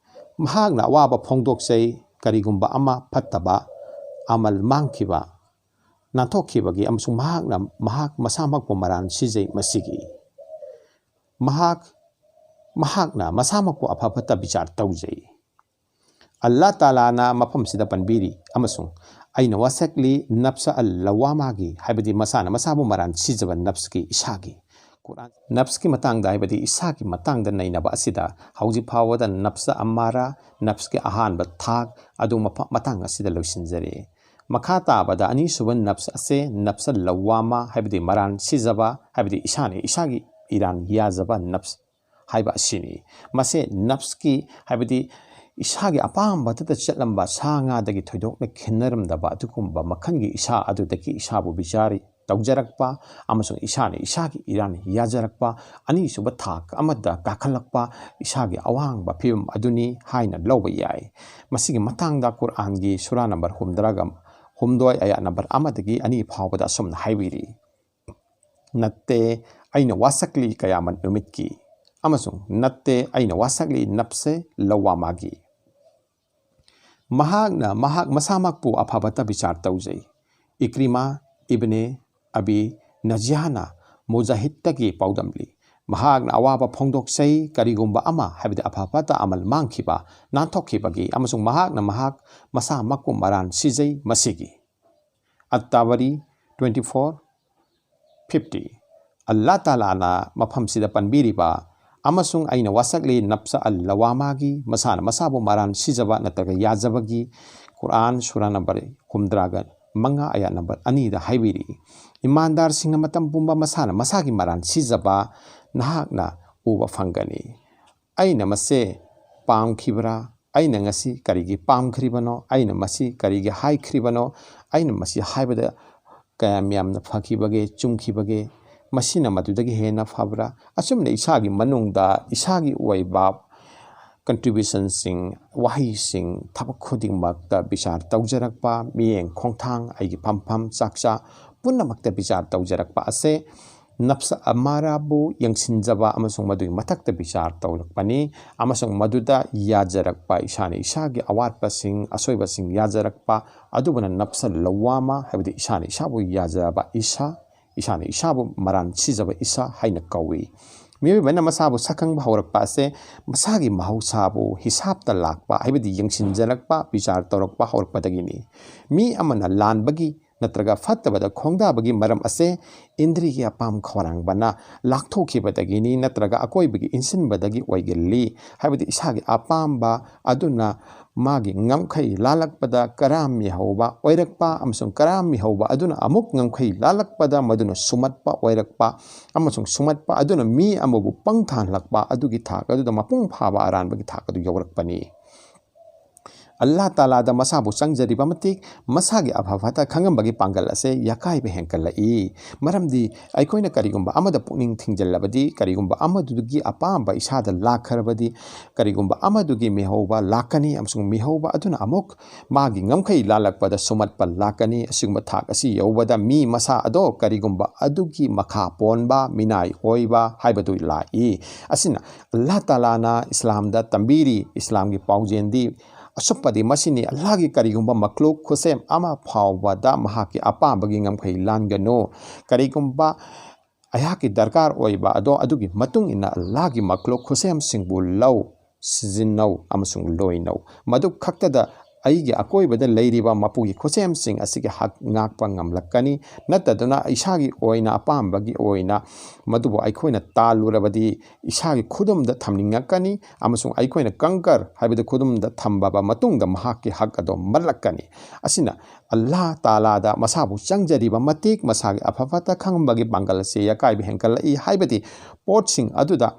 "ꯃꯍꯥꯛꯅ ꯑꯋꯥꯕ ꯐꯣꯡꯗꯣꯛꯆꯩ, ꯀꯔꯤꯒꯨꯝꯕ ꯑꯃ ꯐꯠꯇꯕ ꯑꯃꯜ ꯃꯥꯡꯈꯤꯕ, ꯅꯥꯟꯊꯣꯛꯈꯤꯕꯒꯤ, ꯑꯃꯁꯨꯡ ꯃꯍꯥꯛꯅ ꯃꯍꯥꯛ ꯃꯁꯥꯃꯛꯄꯨ ꯃꯔꯥꯟ ꯁꯤꯖꯩ ꯃꯁꯤꯒꯤ꯫ ꯃꯍꯥꯛ, ꯃꯍꯥꯛꯅ ꯃꯁꯥꯃꯛꯄꯨ ꯑꯐ ꯐꯠꯇ ꯕꯤꯆꯥꯔ ꯇꯧꯖꯩ"꯫ ꯑꯜꯂꯥ ꯇꯥꯂꯥꯅ ꯃꯐꯝꯁꯤꯗ ꯄꯟꯕꯤꯔꯤ ꯑꯃꯁꯨꯡ "ꯑꯩꯅ ꯋꯥꯁꯛꯂꯤ ꯅꯐꯁ ꯑꯜ ꯂꯋꯥꯃꯥꯒꯤ", ꯍꯥꯏꯕꯗꯤ ꯃꯁꯥꯅ ꯃꯁꯥꯕꯨ ꯃꯔꯥꯟ ꯁꯤꯖꯕ ꯅꯐꯁꯀꯤ, ꯏꯁꯥꯒꯤ꯫ ꯀꯨꯔꯥꯟ ꯅꯐꯁꯀꯤ ꯃꯇꯥꯡꯗ, ꯍꯥꯏꯕꯗꯤ ꯏꯁꯥꯒꯤ ꯃꯇꯥꯡꯗ ꯅꯩꯅꯕ ꯑꯁꯤꯗ ꯍꯧꯖꯤꯛ ꯐꯥꯎꯕꯗ ꯅꯐꯁ ꯑꯝꯃꯥꯔꯥ, ꯅꯐꯁꯀꯤ ꯑꯍꯥꯟꯕ ꯊꯥꯛ ꯑꯗꯨ ꯃꯐ-, ꯃꯇꯥꯡ ꯑꯁꯤꯗ ꯂꯣꯏꯁꯤꯟꯖꯔꯦ꯫ ꯃꯈꯥ ꯇꯥꯕꯗ ꯑꯅꯤꯁꯨꯕ ꯅꯐꯁ ꯑꯁꯦ ꯅꯐꯁ ꯂꯋꯥꯃꯥ, ꯍꯥꯏꯕꯗꯤ ꯃꯔꯥꯟ ꯁꯤꯖꯕ, ꯍꯥꯏꯕꯗꯤ ꯏꯁꯥꯅ ꯏꯁꯥꯒꯤ ꯏꯔꯥꯟ ꯌꯥꯖꯕ ꯅꯐꯁ ꯍꯥꯏꯕ ꯑꯁꯤꯅꯤ꯫ ꯃꯁꯦ ꯅꯐꯁꯀꯤ, ꯍꯥꯏꯕꯗꯤ ꯏꯁꯥꯒꯤ ꯑꯄꯥꯝꯕꯗꯇ ꯆꯠꯂꯝꯕ ꯁꯥ ꯉꯥꯗꯒꯤ ꯊꯣꯏꯗꯣꯛꯅ ꯈꯦꯠꯅꯔꯝꯗꯕ ꯑꯗꯨꯒꯨꯝꯕ ꯃꯈꯜꯒꯤ ꯏꯁꯥ ꯑꯗꯨꯗꯒꯤ ꯏꯁꯥꯕꯨ ꯕꯤꯆꯥꯔꯤ ꯇꯧꯖꯔꯛꯄ ꯑꯃꯁꯨꯡ ꯏꯁꯥꯅ ꯏꯁꯥꯒꯤ ꯏꯔꯥꯟ ꯌꯥꯖꯔꯛꯄ, ꯑꯅꯤꯁꯨꯕ ꯊꯥꯛ ꯑꯃꯗ ꯀꯥꯈꯠꯂꯛꯄ ꯏꯁꯥꯒꯤ ꯑꯋꯥꯡꯕ ꯐꯤꯕꯝ ꯑꯗꯨꯅꯤ ꯍꯥꯏꯅ ꯂꯧꯕ ꯌꯥꯏ꯫ ꯃꯁꯤꯒꯤ ꯃꯇꯥꯡꯗ ꯀꯨꯔꯥꯟꯒꯤ ꯁꯨꯔꯥ ꯅꯝꯕꯔ ꯍꯨꯝꯗ꯭ꯔꯥꯒ ꯍꯨꯝꯗꯣꯏ, ꯑꯌꯥꯠ ꯅꯝꯕꯔ ꯑꯃꯗꯒꯤ ꯑꯅꯤ ꯐꯥꯎꯕꯗ ꯑꯁꯨꯝꯅ ꯍꯥꯏꯕꯤꯔꯤ: "ꯅꯠꯇꯦ, ꯑꯩꯅ ꯋꯥꯁꯛꯂꯤ ꯀꯌꯥꯃꯠ ꯅꯨꯃꯤꯠꯀꯤ, ꯑꯃꯁꯨꯡ ꯅꯠꯇꯦ, ꯑꯩꯅ ꯋꯥꯁꯛꯂꯤ ꯅꯐꯁꯦ ꯂꯋꯥꯃꯥꯒꯤ"꯫ ꯃꯍꯥꯛꯅ ꯃꯍꯥꯛ ꯃꯁꯥꯃꯛꯄꯨ ꯑꯐꯕꯇ ꯕꯤꯆꯥꯔ ꯇꯧꯖꯩ꯫ ꯏꯀ꯭ꯔꯤꯃꯥ ꯏꯕꯅꯦ ꯑꯕꯤ ꯅꯖꯤꯌꯥꯅ ꯃꯨꯖꯥꯍꯤꯗꯇꯒꯤ ꯄꯥꯎꯗꯝꯂꯤ꯫ ꯃꯍꯥꯛꯅ ꯑꯋꯥꯕ ꯐꯣꯡꯗꯣꯛꯆꯩ, ꯀꯔꯤꯒꯨꯝꯕ ꯑꯃ, ꯍꯥꯏꯕꯗꯤ ꯑꯐ ꯐꯠꯇ ꯑꯃꯜ ꯃꯥꯡꯈꯤꯕ, ꯅꯥꯟꯊꯣꯛꯈꯤꯕꯒꯤ, ꯑꯃꯁꯨꯡ ꯃꯍꯥꯛꯅ ꯃꯍꯥꯛ ꯃꯁꯥꯃꯛꯄꯨ ꯃꯔꯥꯟ ꯁꯤꯖꯩ꯫ ꯃꯁꯤꯒꯤ ꯑꯠꯇꯥꯕꯔꯤ twenty-four fifty꯫ ꯑꯜꯂꯥ ꯇꯥꯂꯥꯅ ꯃꯐꯝꯁꯤꯗ ꯄꯟꯕꯤꯔꯤꯕ "ꯑꯃꯁꯨꯡ ꯑꯩꯅ ꯋꯥꯁꯛꯂꯤ ꯅꯞꯁ ꯑꯜ ꯂꯋꯥꯃꯥꯒꯤ", ꯃꯁꯥꯅ ꯃꯁꯥꯕꯨ ꯃꯔꯥꯟ ꯁꯤꯖꯕ ꯅꯠꯇ꯭ꯔꯒ ꯌꯥꯖꯕꯒꯤ, ꯀꯨꯔꯥꯟ ꯁꯨꯔꯥ ꯅꯝꯕꯔ ꯍꯨꯝꯗ꯭ꯔꯥꯒ ꯃꯉꯥ, ꯑꯌꯥꯠ ꯅꯝꯕꯔ ꯑꯅꯤꯗ ꯍꯥꯏꯕꯤꯔꯤ꯫ ꯏꯃꯥꯟꯗꯥꯔꯁꯤꯡꯅ ꯃꯇꯝ ꯄꯨꯝꯕ ꯃꯁꯥꯅ ꯃꯁꯥꯒꯤ ꯃꯔꯥꯟ ꯁꯤꯖꯕ ꯅꯍꯥꯛꯅ ꯎꯕ ꯐꯪꯒꯅꯤ꯫ ꯑꯩꯅ ꯃꯁꯦ ꯄꯥꯝꯈꯤꯕ꯭ꯔꯥ? ꯑꯩꯅ ꯉꯁꯤ ꯀꯔꯤꯒꯤ ꯄꯥꯝꯈ꯭ꯔꯤꯕꯅꯣ? ꯑꯩꯅ ꯃꯁꯤ ꯀꯔꯤꯒꯤ ꯍꯥꯏꯈ꯭ꯔꯤꯕꯅꯣ? ꯑꯩꯅ ꯃꯁꯤ ꯍꯥꯏꯕꯗ ꯀꯌꯥꯝ ꯌꯥꯝꯅ ꯐꯈꯤꯕꯒꯦ, ꯆꯨꯝꯈꯤꯕꯒꯦ? ꯃꯁꯤꯅ ꯃꯗꯨꯗꯒꯤ ꯍꯦꯟꯅ ꯐꯕ꯭ꯔꯥ? ꯑꯁꯨꯝꯅ ꯏꯁꯥꯒꯤ ꯃꯅꯨꯡꯗ ꯏꯁꯥꯒꯤ ꯑꯣꯏꯕ ꯀꯟꯇ꯭ꯔꯤꯕ꯭ꯌꯨꯁꯟꯁꯤꯡ, ꯋꯥꯍꯩꯁꯤꯡ, ꯊꯕꯛ ꯈꯨꯗꯤꯡꯃꯛꯇ ꯕꯤꯆꯥꯔ ꯇꯧꯖꯔꯛꯄ, ꯃꯤꯠꯌꯦꯡ ꯈꯣꯡꯊꯥꯡ, ꯑꯩꯒꯤ ꯐꯝꯐꯝ, ꯆꯥꯛꯆꯥ ꯄꯨꯝꯅꯃꯛꯇ ꯕꯤꯆꯥꯔ ꯇꯧꯖꯔꯛꯄ ꯑꯁꯦ ꯅꯞꯁ ꯑꯃꯥꯔꯥꯕꯨ ꯌꯦꯡꯁꯤꯟꯖꯕ ꯑꯃꯁꯨꯡ ꯃꯗꯨꯒꯤ ꯃꯊꯛꯇ ꯕꯤꯆꯥꯔ ꯇꯧꯔꯛꯄꯅꯤ, ꯑꯃꯁꯨꯡ ꯃꯗꯨꯗ ꯌꯥꯖꯔꯛꯄ, ꯏꯁꯥꯅ ꯏꯁꯥꯒꯤ ꯑꯋꯥꯠꯄꯁꯤꯡ, ꯑꯁꯣꯏꯕꯁꯤꯡ ꯌꯥꯖꯔꯛꯄ ꯑꯗꯨꯕꯨꯅ ꯅꯞꯁ ꯂꯋꯥꯃꯥ, ꯍꯥꯏꯕꯗꯤ ꯏꯁꯥꯅ ꯏꯁꯥꯕꯨ ꯌꯥꯖꯕ ꯏꯁꯥ, ꯏꯁꯥꯅ ꯏꯁꯥꯕꯨ ꯃꯔꯥꯟ ꯁꯤꯖꯕ ꯏꯁꯥ ꯍꯥꯏꯅ ꯀꯧꯏ꯫ ꯃꯤꯑꯣꯏꯕꯅ ꯃꯁꯥꯕꯨ ꯁꯛꯈꯪꯕ ꯍꯧꯔꯛꯄ ꯑꯁꯦ ꯃꯁꯥꯒꯤ ꯃꯍꯧꯁꯥꯕꯨ ꯍꯤꯁꯥꯞꯇ ꯂꯥꯛꯄ, ꯍꯥꯏꯕꯗꯤ ꯌꯦꯡꯁꯤꯟꯖꯔꯛꯄ, ꯕꯤꯆꯥꯔ ꯇꯧꯔꯛꯄ ꯍꯧꯔꯛꯄꯗꯒꯤꯅꯤ꯫ ꯃꯤ ꯑꯃꯅ ꯂꯥꯟꯕꯒꯤ ꯅꯠꯇ꯭ꯔꯒ ꯐꯠꯇꯕꯗ ꯈꯣꯡꯗꯥꯕꯒꯤ ꯃꯔꯝ ꯑꯁꯦ ꯏꯟꯗ꯭ꯔꯤꯒꯤ ꯑꯄꯥꯝ ꯈꯧꯔꯥꯡꯕꯅ ꯂꯥꯛꯊꯣꯛꯈꯤꯕꯗꯒꯤꯅꯤ, ꯅꯠꯇ꯭ꯔꯒ ꯑꯀꯣꯏꯕꯒꯤ ꯏꯟꯁꯤꯟꯕꯗꯒꯤ ꯑꯣꯏꯒꯜꯂꯤ꯫ ꯍꯥꯏꯕꯗꯤ ꯏꯁꯥꯒꯤ ꯑꯄꯥꯝꯕ ꯑꯗꯨꯅ ꯃꯥꯒꯤ ꯉꯝꯈꯩ ꯂꯥꯜꯂꯛꯄꯗ ꯀꯔꯥꯝ ꯃꯤꯍꯧꯕ ꯑꯣꯏꯔꯛꯄ, ꯑꯃꯁꯨꯡ ꯀꯔꯥꯝ ꯃꯤꯍꯧꯕ ꯑꯗꯨꯅ ꯑꯃꯨꯛ ꯉꯝꯈꯩ ꯂꯥꯜꯂꯛꯄꯗ ꯃꯗꯨꯅ ꯁꯨꯝꯃꯠꯄ ꯑꯣꯏꯔꯛꯄ, ꯑꯃꯁꯨꯡ ꯁꯨꯝꯃꯠꯄ ꯑꯗꯨꯅ ꯃꯤ ꯑꯃꯕꯨ ꯄꯪ ꯊꯥꯍꯜꯂꯛꯄ, ꯑꯗꯨꯒꯤ ꯊꯥꯛ ꯑꯗꯨꯗ ꯃꯄꯨꯡ ꯐꯥꯕ ꯑꯔꯥꯟꯕꯒꯤ ꯊꯥꯛ ꯑꯗꯨ ꯌꯧꯔꯛꯄꯅꯤ꯫ ꯑꯜꯂꯥ ꯇꯥꯂꯥꯗ ꯃꯁꯥꯕꯨ ꯆꯪꯖꯔꯤꯕ ꯃꯇꯤꯛ, ꯃꯁꯥꯒꯤ ꯑꯐ ꯐꯠꯇ ꯈꯪꯉꯝꯕꯒꯤ ꯄꯥꯡꯒꯜ ꯑꯁꯦ ꯌꯥꯀꯥꯏꯕ ꯍꯦꯟꯒꯠꯂꯛꯏ꯫ ꯃꯔꯝꯗꯤ ꯑꯩꯈꯣꯏꯅ ꯀꯔꯤꯒꯨꯝꯕ ꯑꯃꯗ ꯄꯨꯛꯅꯤꯡ ꯊꯤꯡꯖꯤꯜꯂꯕꯗꯤ, ꯀꯔꯤꯒꯨꯝꯕ ꯑꯃꯗꯨꯒꯤ ꯑꯄꯥꯝꯕ ꯏꯁꯥꯗ ꯂꯥꯛꯈ꯭ꯔꯕꯗꯤ, ꯀꯔꯤꯒꯨꯝꯕ ꯑꯃꯗꯨꯒꯤ ꯃꯤꯍꯧꯕ ꯂꯥꯛꯀꯅꯤ, ꯑꯃꯁꯨꯡ ꯃꯤꯍꯧꯕ ꯑꯗꯨꯅ ꯑꯃꯨꯛ ꯃꯥꯒꯤ ꯉꯝꯈꯩ ꯂꯥꯜꯂꯛꯄꯗ ꯁꯨꯝꯃꯠꯄ ꯂꯥꯛꯀꯅꯤ꯫ ꯑꯁꯤꯒꯨꯝꯕ ꯊꯥꯛ ꯑꯁꯤ ꯌꯧꯕꯗ ꯃꯤ ꯃꯁꯥ ꯑꯗꯣ ꯀꯔꯤꯒꯨꯝꯕ ꯑꯗꯨꯒꯤ ꯃꯈꯥ ꯄꯣꯟꯕ, ꯃꯤꯅꯥꯏ ꯑꯣꯏꯕ ꯍꯥꯏꯕꯗꯨ ꯂꯥꯛꯏ꯫ ꯑꯁꯤꯅ ꯑꯜꯂꯥ ꯇꯥꯂꯥꯅ ꯏꯁꯂꯥꯝꯗ ꯇꯝꯕꯤꯔꯤ꯫ ꯏꯁꯂꯥꯝꯒꯤ ꯄꯥꯎꯖꯦꯜꯗꯤ ꯑꯁꯨꯞꯄꯗꯤ ꯃꯁꯤꯅꯤ, ꯑꯜꯂꯥꯍꯒꯤ ꯀꯔꯤꯒꯨꯝꯕ ꯃꯈꯂꯨꯛ, ꯈꯨꯠꯁꯦꯝ ꯑꯃ ꯐꯥꯎꯕꯗ ꯃꯍꯥꯛꯀꯤ ꯑꯄꯥꯝꯕꯒꯤ ꯉꯝꯈꯩ ꯂꯥꯟꯒꯅꯨ꯫ ꯀꯔꯤꯒꯨꯝꯕ ꯑꯩꯍꯥꯛꯀꯤ ꯗꯔꯀꯥꯔ ꯑꯣꯏꯕ ꯑꯗꯣ ꯑꯗꯨꯒꯤ ꯃꯇꯨꯡ ꯏꯟꯅ ꯑꯜꯂꯥꯍꯒꯤ ꯃꯈꯂꯨꯛ, ꯈꯨꯠꯁꯦꯝꯁꯤꯡꯕꯨ ꯂꯧ, ꯁꯤꯖꯤꯟꯅꯧ ꯑꯃꯁꯨꯡ ꯂꯣꯏꯅꯧ꯫ ꯃꯗꯨ ꯈꯛꯇꯗ ꯑꯩꯒꯤ ꯑꯀꯣꯏꯕꯗ ꯂꯩꯔꯤꯕ ꯃꯄꯨꯒꯤ ꯈꯨꯠꯁꯦꯝꯁꯤꯡ ꯑꯁꯤꯒꯤ ꯍꯛ ꯉꯥꯛꯄ ꯉꯝꯂꯛꯀꯅꯤ꯫ ꯅꯠꯇꯗꯨꯅ ꯏꯁꯥꯒꯤ ꯑꯣꯏꯅ ꯑꯄꯥꯝꯕꯒꯤ ꯑꯣꯏꯅ ꯃꯗꯨꯕꯨ ꯑꯩꯈꯣꯏꯅ ꯇꯥꯜꯂꯨꯔꯕꯗꯤ ꯏꯁꯥꯒꯤ ꯈꯨꯗꯨꯝꯗ ꯊꯝꯅꯤꯡꯉꯛꯀꯅꯤ ꯑꯃꯁꯨꯡ ꯑꯩꯈꯣꯏꯅ ꯀꯪꯀꯔ ꯍꯥꯏꯕꯗꯤ ꯈꯨꯗꯨꯝꯗ ꯊꯝꯕ ꯃꯇꯨꯡꯗ ꯃꯍꯥꯛꯀꯤ ꯍꯛ ꯑꯗꯣ ꯃꯠꯂꯛꯀꯅꯤ꯫ ꯑꯁꯤꯅ ꯑꯜꯂꯥꯍ ꯇꯥꯂꯥꯗ ꯃꯁꯥꯕꯨ ꯆꯪꯖꯔꯤꯕ ꯃꯇꯤꯛ ꯃꯁꯥꯒꯤ ꯑꯐ ꯐꯠꯇ ꯈꯪꯕꯒꯤ ꯄꯥꯡꯒꯜ ꯑꯁꯤ ꯑꯀꯥꯏꯕ ꯍꯦꯟꯒꯠꯂꯛꯏ꯫ ꯍꯥꯏꯕꯗꯤ ꯄꯣꯠꯁꯤꯡ ꯑꯗꯨꯗ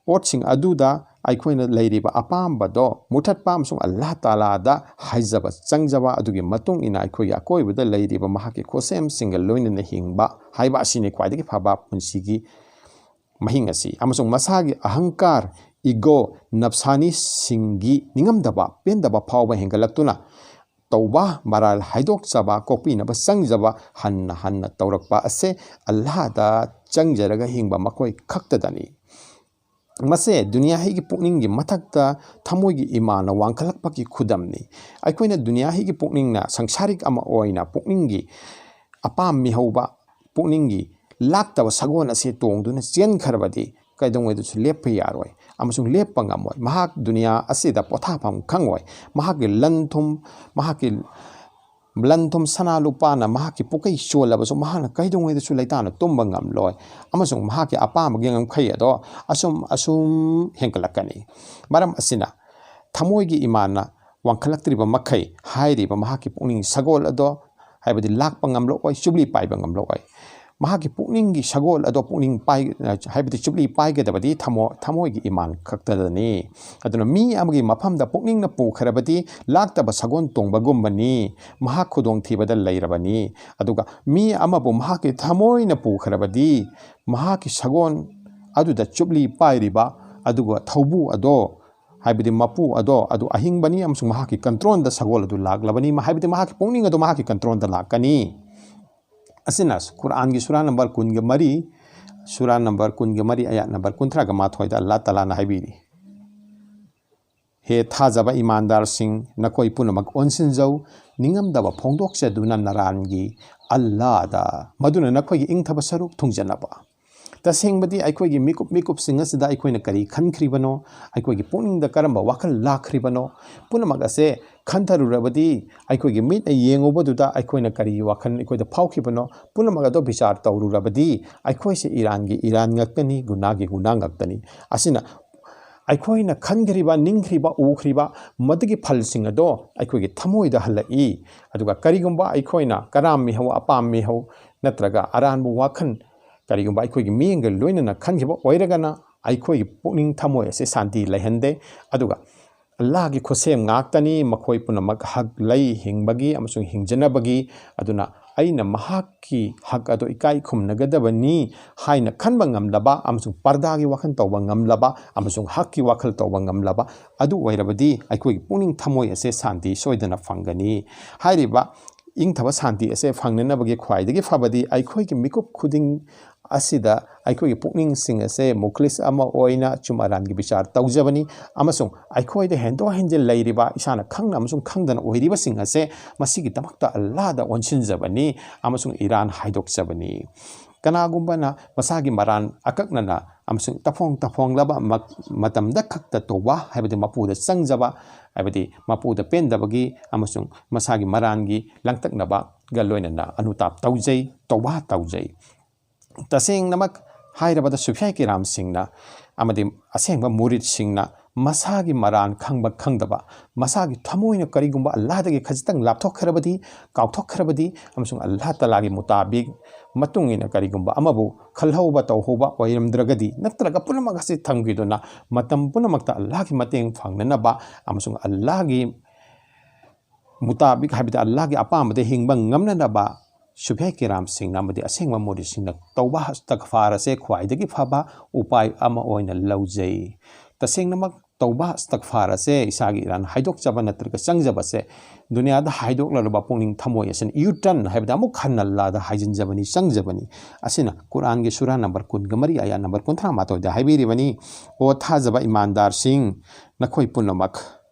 ꯄꯣꯠꯁꯤꯡ ꯑꯗꯨꯗ ꯑꯩꯈꯣꯏꯅ ꯂꯩꯔꯤꯕ ꯑꯄꯥꯝꯕꯗꯣ ꯃꯨꯊꯠꯄ ꯑꯃꯁꯨꯡ ꯑꯜꯂꯥꯍ ꯇꯥꯂꯥꯗ ꯍꯥꯏꯖꯕ ꯆꯪꯖꯕ ꯑꯗꯨꯒꯤ ꯃꯇꯨꯡ ꯏꯟꯅ ꯑꯩꯈꯣꯏꯒꯤ ꯑꯀꯣꯏꯕꯗ ꯂꯩꯔꯤꯕ ꯃꯍꯥꯛꯀꯤ ꯈꯨꯠꯁꯦꯝꯁꯤꯡꯒ ꯂꯣꯏꯅꯅ ꯍꯤꯡꯕ ꯍꯥꯏꯕ ꯑꯁꯤꯅꯤ ꯈ꯭ꯋꯥꯏꯗꯒꯤ ꯐꯕ ꯄꯨꯟꯁꯤꯒꯤ ꯃꯍꯤꯡ ꯑꯁꯤ꯫ ꯑꯃꯁꯨꯡ ꯃꯁꯥꯒꯤ ꯑꯍꯪꯀꯥꯔ, ꯏꯒꯣ, ꯅꯞꯁꯥꯅꯤꯁꯤꯡꯒꯤ ꯅꯤꯡꯉꯝꯗꯕ ꯄꯦꯟꯗꯕ ꯐꯥꯎꯕ ꯍꯦꯟꯒꯠꯂꯛꯇꯨꯅ ꯇꯧꯕ, ꯃꯔꯥꯜ ꯍꯥꯏꯗꯣꯛꯆꯕ, ꯀꯣꯛꯄꯤꯅꯕ ꯆꯪꯖꯕ, ꯍꯟꯅ ꯍꯟꯅ ꯇꯧꯔꯛꯄ ꯑꯁꯦ ꯑꯜꯂꯥꯍꯗ ꯆꯪꯖꯔꯒ ꯍꯤꯡꯕ ꯃꯈꯣꯏ ꯈꯛꯇꯗꯅꯤ꯫ ꯃꯁꯦ ꯗꯨꯅꯤꯌꯥꯍꯤꯒꯤ ꯄꯨꯛꯅꯤꯡꯒꯤ ꯃꯊꯛꯇ ꯊꯃꯣꯏꯒꯤ ꯏꯃꯥꯅ ꯋꯥꯡꯈꯠꯂꯛꯄꯒꯤ ꯈꯨꯗꯝꯅꯤ꯫ ꯑꯩꯈꯣꯏꯅ ꯗꯨꯅꯤꯌꯥꯍꯤꯒꯤ ꯄꯨꯛꯅꯤꯡꯅ ꯁꯪꯁꯥꯔꯤꯛ ꯑꯃ ꯑꯣꯏꯅ ꯄꯨꯛꯅꯤꯡꯒꯤ ꯑꯄꯥꯝ ꯃꯤꯍꯧꯕ, ꯄꯨꯛꯅꯤꯡꯒꯤ ꯂꯥꯛꯇꯕ ꯁꯒꯣꯜ ꯑꯁꯤ ꯇꯣꯡꯗꯨꯅ ꯆꯦꯟꯈ꯭ꯔꯕꯗꯤ ꯀꯩꯗꯧꯉꯩꯗꯁꯨ ꯂꯦꯞꯄ ꯌꯥꯔꯣꯏ ꯑꯃꯁꯨꯡ ꯂꯦꯞꯄ ꯉꯝꯃꯣꯏ꯫ ꯃꯍꯥꯛ ꯗꯨꯅꯤꯌꯥ ꯑꯁꯤꯗ ꯄꯣꯊꯥꯐꯝ ꯈꯪꯉꯣꯏ꯫ ꯃꯍꯥꯛꯀꯤ ꯂꯟ ꯊꯨꯝ, ꯃꯍꯥꯛꯀꯤ ꯂꯟ ꯊꯨꯝ, ꯁꯅꯥ ꯂꯨꯄꯥꯅ ꯃꯍꯥꯛꯀꯤ ꯄꯨꯀꯩ ꯆꯣꯜꯂꯕꯁꯨ ꯃꯍꯥꯛꯅ ꯀꯩꯗꯧꯉꯩꯗꯁꯨ ꯂꯩꯇꯥꯅ ꯇꯨꯝꯕ ꯉꯝꯂꯣꯏ ꯑꯃꯁꯨꯡ ꯃꯍꯥꯛꯀꯤ ꯑꯄꯥꯝꯕꯒꯤ ꯉꯝꯈꯩ ꯑꯗꯣ ꯑꯁꯨꯝ ꯑꯁꯨꯝ ꯍꯦꯟꯒꯠꯂꯛꯀꯅꯤ꯫ ꯃꯔꯝ ꯑꯁꯤꯅ ꯊꯃꯣꯏꯒꯤ ꯏꯃꯥꯟꯅ ꯋꯥꯡꯈꯠꯂꯛꯇ꯭ꯔꯤꯕ ꯃꯈꯩ ꯍꯥꯏꯔꯤꯕ ꯃꯍꯥꯛꯀꯤ ꯄꯨꯛꯅꯤꯡ ꯁꯒꯣꯜ ꯑꯗꯣ, ꯍꯥꯏꯕꯗꯤ ꯂꯥꯛꯄ ꯉꯝꯂꯛꯑꯣꯏ, ꯆꯨꯞꯂꯤ ꯄꯥꯏꯕ ꯉꯝꯂꯛꯑꯣꯏ꯫ ꯃꯍꯥꯛꯀꯤ ꯄꯨꯛꯅꯤꯡꯒꯤ ꯁꯒꯣꯜ ꯑꯗꯣ ꯄꯨꯛꯅꯤꯡ ꯄꯥꯏ-, ꯍꯥꯏꯕꯗꯤ ꯆꯨꯞꯂꯤ ꯄꯥꯏꯒꯗꯕꯗꯤ ꯊꯃꯣ-, ꯊꯃꯣꯏꯒꯤ ꯏꯃꯥꯟ ꯈꯛꯇꯗꯅꯤ꯫ ꯑꯗꯨꯅ ꯃꯤ ꯑꯃꯒꯤ ꯃꯐꯝꯗ ꯄꯨꯛꯅꯤꯡꯅ ꯄꯨꯈ꯭ꯔꯕꯗꯤ ꯂꯥꯛꯇꯕ ꯁꯒꯣꯜ ꯇꯣꯡꯕꯒꯨꯝꯕꯅꯤ, ꯃꯍꯥꯛ ꯈꯨꯗꯣꯡꯊꯤꯕꯗ ꯂꯩꯔꯕꯅꯤ꯫ ꯑꯗꯨꯒ ꯃꯤ ꯑꯃꯕꯨ ꯃꯍꯥꯛꯀꯤ ꯊꯃꯣꯏꯅ ꯄꯨꯈ꯭ꯔꯕꯗꯤ ꯃꯍꯥꯛꯀꯤ ꯁꯒꯣꯜ ꯑꯗꯨꯗ ꯆꯨꯞꯂꯤ ꯄꯥꯏꯔꯤꯕ ꯑꯗꯨꯒ ꯊꯧꯕꯨ ꯑꯗꯣ, ꯍꯥꯏꯕꯗꯤ ꯃꯄꯨ ꯑꯗꯣ, ꯑꯗꯨ ꯑꯍꯤꯡꯕꯅꯤ ꯑꯃꯁꯨꯡ ꯃꯍꯥꯛꯀꯤ ꯀꯟꯇ꯭ꯔꯣꯜꯗ ꯁꯒꯣꯜ ꯑꯗꯨ ꯂꯥꯛꯂꯕꯅꯤ, ꯃ-, ꯍꯥꯏꯕꯗꯤ ꯃꯍꯥꯛꯀꯤ ꯄꯨꯛꯅꯤꯡ ꯑꯗꯨ ꯃꯍꯥꯛꯀꯤ ꯀꯟꯇ꯭ꯔꯣꯜꯗ ꯂꯥꯛꯀꯅꯤ꯫ ꯑꯁꯤꯅ ꯀꯨꯔꯥꯟꯒꯤ ꯁꯨꯔꯥ ꯅꯝꯕꯔ ꯀꯨꯟꯒ ꯃꯔꯤ, ꯁꯨꯔꯥ ꯅꯝꯕꯔ ꯀꯨꯟꯒ ꯃꯔꯤ, ꯑꯌꯥꯠ ꯅꯝꯕꯔ ꯀꯨꯟꯊ꯭ꯔꯥꯒ ꯃꯥꯊꯣꯏꯗ ꯑꯜꯂꯥꯍ ꯇꯥꯂꯥꯅ ꯍꯥꯏꯕꯤꯔꯤ꯫ ꯍꯦ ꯊꯥꯖꯕ ꯏꯃꯥꯟꯗꯥꯔꯁꯤꯡ, ꯅꯈꯣꯏ ꯄꯨꯝꯅꯃꯛ ꯑꯣꯟꯁꯤꯟꯖꯧ, ꯅꯤꯡꯉꯝꯗꯕ ꯐꯣꯡꯗꯣꯛꯆꯗꯨꯅ ꯅꯔꯥꯟꯒꯤ ꯑꯜꯂꯥꯗ, ꯃꯗꯨꯅ ꯅꯈꯣꯏꯒꯤ ꯏꯪꯊꯕ ꯁꯔꯨꯛ ꯊꯨꯡꯖꯅꯕ꯫ ꯇꯁꯦꯡꯕꯗꯤ ꯑꯩꯈꯣꯏꯒꯤ ꯃꯤꯀꯨꯞ ꯃꯤꯀꯨꯞꯁꯤꯡ ꯑꯁꯤꯗ ꯑꯩꯈꯣꯏꯅ ꯀꯔꯤ ꯈꯟꯈ꯭ꯔꯤꯕꯅꯣ, ꯑꯩꯈꯣꯏꯒꯤ ꯄꯨꯛꯅꯤꯡꯗ ꯀꯔꯝꯕ ꯋꯥꯈꯜ ꯂꯥꯛꯈ꯭ꯔꯤꯕꯅꯣ, ꯄꯨꯝꯅꯃꯛ ꯑꯁꯦ ꯈꯟꯊꯔꯨꯔꯕꯗꯤ, ꯑꯩꯈꯣꯏꯒꯤ ꯃꯤꯠꯅ ꯌꯦꯡꯉꯨꯕꯗꯨꯗ ꯑꯩꯈꯣꯏꯅ ꯀꯔꯤ ꯋꯥꯈꯜ ꯑꯩꯈꯣꯏꯗ ꯐꯥꯎꯈꯤꯕꯅꯣ, ꯄꯨꯝꯅꯃꯛ ꯑꯗꯣ ꯕꯤꯆꯥꯔ ꯇꯧꯔꯨꯔꯕꯗꯤ, ꯑꯩꯈꯣꯏꯁꯦ ꯏꯔꯥꯟꯒꯤ ꯏꯔꯥꯟ ꯉꯥꯛꯇꯅꯤ, ꯒꯨꯅꯥꯒꯤ ꯒꯨꯅꯥ ꯉꯥꯛꯇꯅꯤ꯫ ꯑꯁꯤꯅ ꯑꯩꯈꯣꯏꯅ ꯈꯟꯈ꯭ꯔꯤꯕ, ꯅꯤꯡꯈ꯭ꯔꯤꯕ, ꯎꯈ꯭ꯔꯤꯕ, ꯃꯗꯨꯒꯤ ꯐꯜꯁꯤꯡ ꯑꯗꯣ ꯑꯩꯈꯣꯏꯒꯤ ꯊꯃꯣꯏꯗ ꯍꯜꯂꯛꯏ꯫ ꯑꯗꯨꯒ ꯀꯔꯤꯒꯨꯝꯕ ꯑꯩꯈꯣꯏꯅ ꯀꯔꯥꯝ ꯃꯤꯍꯧ, ꯑꯄꯥꯝ ꯃꯤꯍꯧ, ꯅꯠꯇ꯭ꯔꯒ ꯑꯔꯥꯟꯕ ꯋꯥꯈꯜ ꯀꯔꯤꯒꯨꯝꯕ ꯑꯩꯈꯣꯏꯒꯤ ꯃꯤꯠꯌꯦꯡꯒ ꯂꯣꯏꯅꯅ ꯈꯟꯈꯤꯕ ꯑꯣꯏꯔꯒꯅ, ꯑꯩꯈꯣꯏꯒꯤ ꯄꯨꯛꯅꯤꯡ ꯊꯃꯣꯏ ꯑꯁꯤ ꯁꯥꯟꯇꯤ ꯂꯩꯍꯟꯗꯦ꯫ ꯑꯗꯨꯒ ꯑꯜꯂꯥꯍꯒꯤ ꯈꯨꯠꯁꯦꯝ ꯉꯥꯛꯇꯅꯤ, ꯃꯈꯣꯏ ꯄꯨꯝꯅꯃꯛ ꯍꯛ ꯂꯩ ꯍꯤꯡꯕꯒꯤ ꯑꯃꯁꯨꯡ ꯍꯤꯡꯖꯅꯕꯒꯤ꯫ ꯑꯗꯨꯅ ꯑꯩꯅ ꯃꯍꯥꯛꯀꯤ ꯍꯛ ꯑꯗꯨ ꯏꯀꯥꯏ ꯈꯨꯝꯅꯒꯗꯕꯅꯤ ꯍꯥꯏꯅ ꯈꯟꯕ ꯉꯝꯂꯕ ꯑꯃꯁꯨꯡ ꯄꯔꯗꯥꯒꯤ ꯋꯥꯈꯜ ꯇꯧꯕ ꯉꯝꯂꯕ ꯑꯃꯁꯨꯡ ꯍꯛꯀꯤ ꯋꯥꯈꯜ ꯇꯧꯕ ꯉꯝꯂꯕ ꯑꯗꯨ ꯑꯣꯏꯔꯕꯗꯤ, ꯑꯩꯈꯣꯏꯒꯤ ꯄꯨꯛꯅꯤꯡ ꯊꯃꯣꯏ ꯑꯁꯦ ꯁꯥꯟꯇꯤ ꯁꯣꯏꯗꯅ ꯐꯪꯒꯅꯤ꯫ ꯍꯥꯏꯔꯤꯕ ꯏꯪꯊꯕ ꯁꯥꯟꯇꯤ ꯑꯁꯦ ꯐꯪꯅꯅꯕꯒꯤ ꯈ꯭ꯋꯥꯏꯗꯒꯤ ꯐꯕꯗꯤ ꯑꯩꯈꯣꯏꯒꯤ ꯃꯤꯀꯨꯞ ꯈꯨꯗꯤꯡ ꯑꯁꯤꯗ ꯑꯩꯈꯣꯏꯒꯤ ꯄꯨꯛꯅꯤꯡꯁꯤꯡ ꯑꯁꯦ ꯃꯨꯈꯂꯤꯁ ꯑꯃ ꯑꯣꯏꯅ ꯑꯆꯨꯝ ꯑꯔꯥꯟꯒꯤ ꯕꯤꯆꯥꯔ ꯇꯧꯖꯕꯅꯤ, ꯑꯃꯁꯨꯡ ꯑꯩꯈꯣꯏꯗ ꯍꯦꯟꯗꯣꯛ ꯍꯦꯟꯖꯤꯟ ꯂꯩꯔꯤꯕ, ꯏꯁꯥꯅ ꯈꯪꯅ ꯑꯃꯁꯨꯡ ꯈꯪꯗꯅ ꯑꯣꯏꯔꯤꯕꯁꯤꯡ ꯑꯁꯦ ꯃꯁꯤꯒꯤꯗꯃꯛꯇ ꯑꯜꯂꯥꯗ ꯑꯣꯟꯁꯤꯟꯖꯕꯅꯤ ꯑꯃꯁꯨꯡ ꯏꯔꯥꯟ ꯍꯥꯏꯗꯣꯛꯆꯕꯅꯤ꯫ ꯀꯅꯥꯒꯨꯝꯕꯅ ꯃꯁꯥꯒꯤ ꯃꯔꯥꯟ ꯑꯀꯛꯅꯅ ꯑꯃꯁꯨꯡ ꯇꯐꯣꯡ ꯇꯐꯣꯡꯂꯕ ꯃ-, ꯃꯇꯝꯗ ꯈꯛꯇ ꯇꯧꯕ, ꯍꯥꯏꯕꯗꯤ ꯃꯄꯨꯗ ꯆꯪꯖꯕ, ꯍꯥꯏꯕꯗꯤ ꯃꯄꯨꯗ ꯄꯦꯟꯗꯕꯒꯤ ꯑꯃꯁꯨꯡ ꯃꯁꯥꯒꯤ ꯃꯔꯥꯟꯒꯤ ꯂꯥꯡꯇꯛꯅꯕꯒ ꯂꯣꯏꯅꯅ ꯑꯅꯨꯇꯥꯞ ꯇꯧꯖꯩ, ꯇꯧꯕ ꯇꯧꯖꯩ꯫ ꯇꯁꯦꯡꯅꯃꯛ ꯍꯥꯏꯔꯕꯗ, ꯁꯨꯐꯤꯌꯥ ꯀꯤꯔꯥꯝꯁꯤꯡꯅ ꯑꯃꯗꯤ ꯑꯁꯦꯡꯕ ꯃꯨꯔꯤꯠꯁꯤꯡꯅ ꯃꯁꯥꯒꯤ ꯃꯔꯥꯟ ꯈꯪꯕ ꯈꯪꯗꯕ, ꯃꯁꯥꯒꯤ ꯊꯃꯣꯏꯅ ꯀꯔꯤꯒꯨꯝꯕ ꯑꯜꯂꯥꯗꯒꯤ ꯈꯖꯤꯛꯇꯪ ꯂꯥꯞꯊꯣꯛꯈ꯭ꯔꯕꯗꯤ, ꯀꯥꯎꯊꯣꯛꯈ꯭ꯔꯕꯗꯤ, ꯑꯃꯁꯨꯡ ꯑꯜꯂꯥ ꯇꯂꯥꯒꯤ ꯃꯨꯇꯥꯕꯤꯛ ꯃꯇꯨꯡ ꯏꯟꯅ ꯀꯔꯤꯒꯨꯝꯕ ꯑꯃꯕꯨ ꯈꯜꯍꯧꯕ ꯇꯧꯍꯧꯕ ꯑꯣꯏꯔꯝꯗ꯭ꯔꯒꯗꯤ, ꯅꯠꯇ꯭ꯔꯒ ꯄꯨꯝꯅꯃꯛ ꯑꯁꯤ ꯊꯝꯈꯤꯗꯨꯅ ꯃꯇꯝ ꯄꯨꯝꯅꯃꯛꯇ ꯑꯜꯂꯥꯒꯤ ꯃꯇꯦꯡ ꯐꯪꯅꯅꯕ ꯑꯃꯁꯨꯡ ꯑꯜꯂꯥꯒꯤ ꯃꯨꯇꯥꯕꯤꯛ, ꯍꯥꯏꯕꯗꯤ ꯑꯜꯂꯥꯍꯒꯤ ꯑꯄꯥꯝꯕꯗ ꯍꯤꯡꯕ ꯉꯝꯅꯅꯕ ꯁꯨꯐꯤꯌꯥ ꯀꯤꯔꯥꯝꯁꯤꯡꯅ ꯑꯃꯗꯤ ꯑꯁꯦꯡꯕ ꯃꯨꯔꯤꯗꯁꯤꯡꯅ ꯇꯧꯕ ꯏꯁꯇꯤꯒꯐꯥꯔ ꯑꯁꯦ ꯈ꯭ꯋꯥꯏꯗꯒꯤ ꯐꯕ ꯎꯄꯥꯏ ꯑꯃ ꯑꯣꯏꯅ ꯂꯧꯖꯩ꯫ ꯇꯁꯦꯡꯅꯃꯛ ꯇꯧꯕꯥ, ꯏꯁꯇꯒꯐꯥꯔ ꯑꯁꯦ ꯏꯁꯥꯒꯤ ꯏꯔꯥꯟ ꯍꯥꯏꯗꯣꯛꯆꯕ ꯅꯠꯇ꯭ꯔꯒ ꯆꯪꯖꯕꯁꯦ, ꯗꯨꯅꯤꯌꯥꯗ ꯍꯥꯏꯗꯣꯛꯂꯔꯕ ꯄꯨꯛꯅꯤꯡ ꯊꯃꯣꯏ ꯑꯁꯤꯅ ꯌꯨꯇꯔꯟ ꯍꯥꯏꯕꯗꯤ ꯑꯃꯨꯛ ꯍꯟꯅ ꯑꯜꯂꯥꯗ ꯍꯥꯏꯖꯤꯟꯖꯕꯅꯤ, ꯆꯪꯖꯕꯅꯤ꯫ ꯑꯁꯤꯅ ꯀꯨꯔꯥꯟꯒꯤ ꯁꯨꯔꯥ ꯅꯝꯕꯔ ꯀꯨꯟꯒ ꯃꯔꯤ, ꯑꯌꯥ ꯅꯝꯕꯔ ꯀꯨꯟꯊ꯭ꯔꯥ ꯃꯥꯊꯣꯏꯗ ꯍꯥꯏꯕꯤꯔꯤꯕꯅꯤ, "ꯑꯣ ꯊꯥꯖꯕ ꯏꯃꯥꯟꯗꯥꯔꯁꯤꯡ, ꯅꯈꯣꯏ ꯄꯨꯝꯅꯃꯛ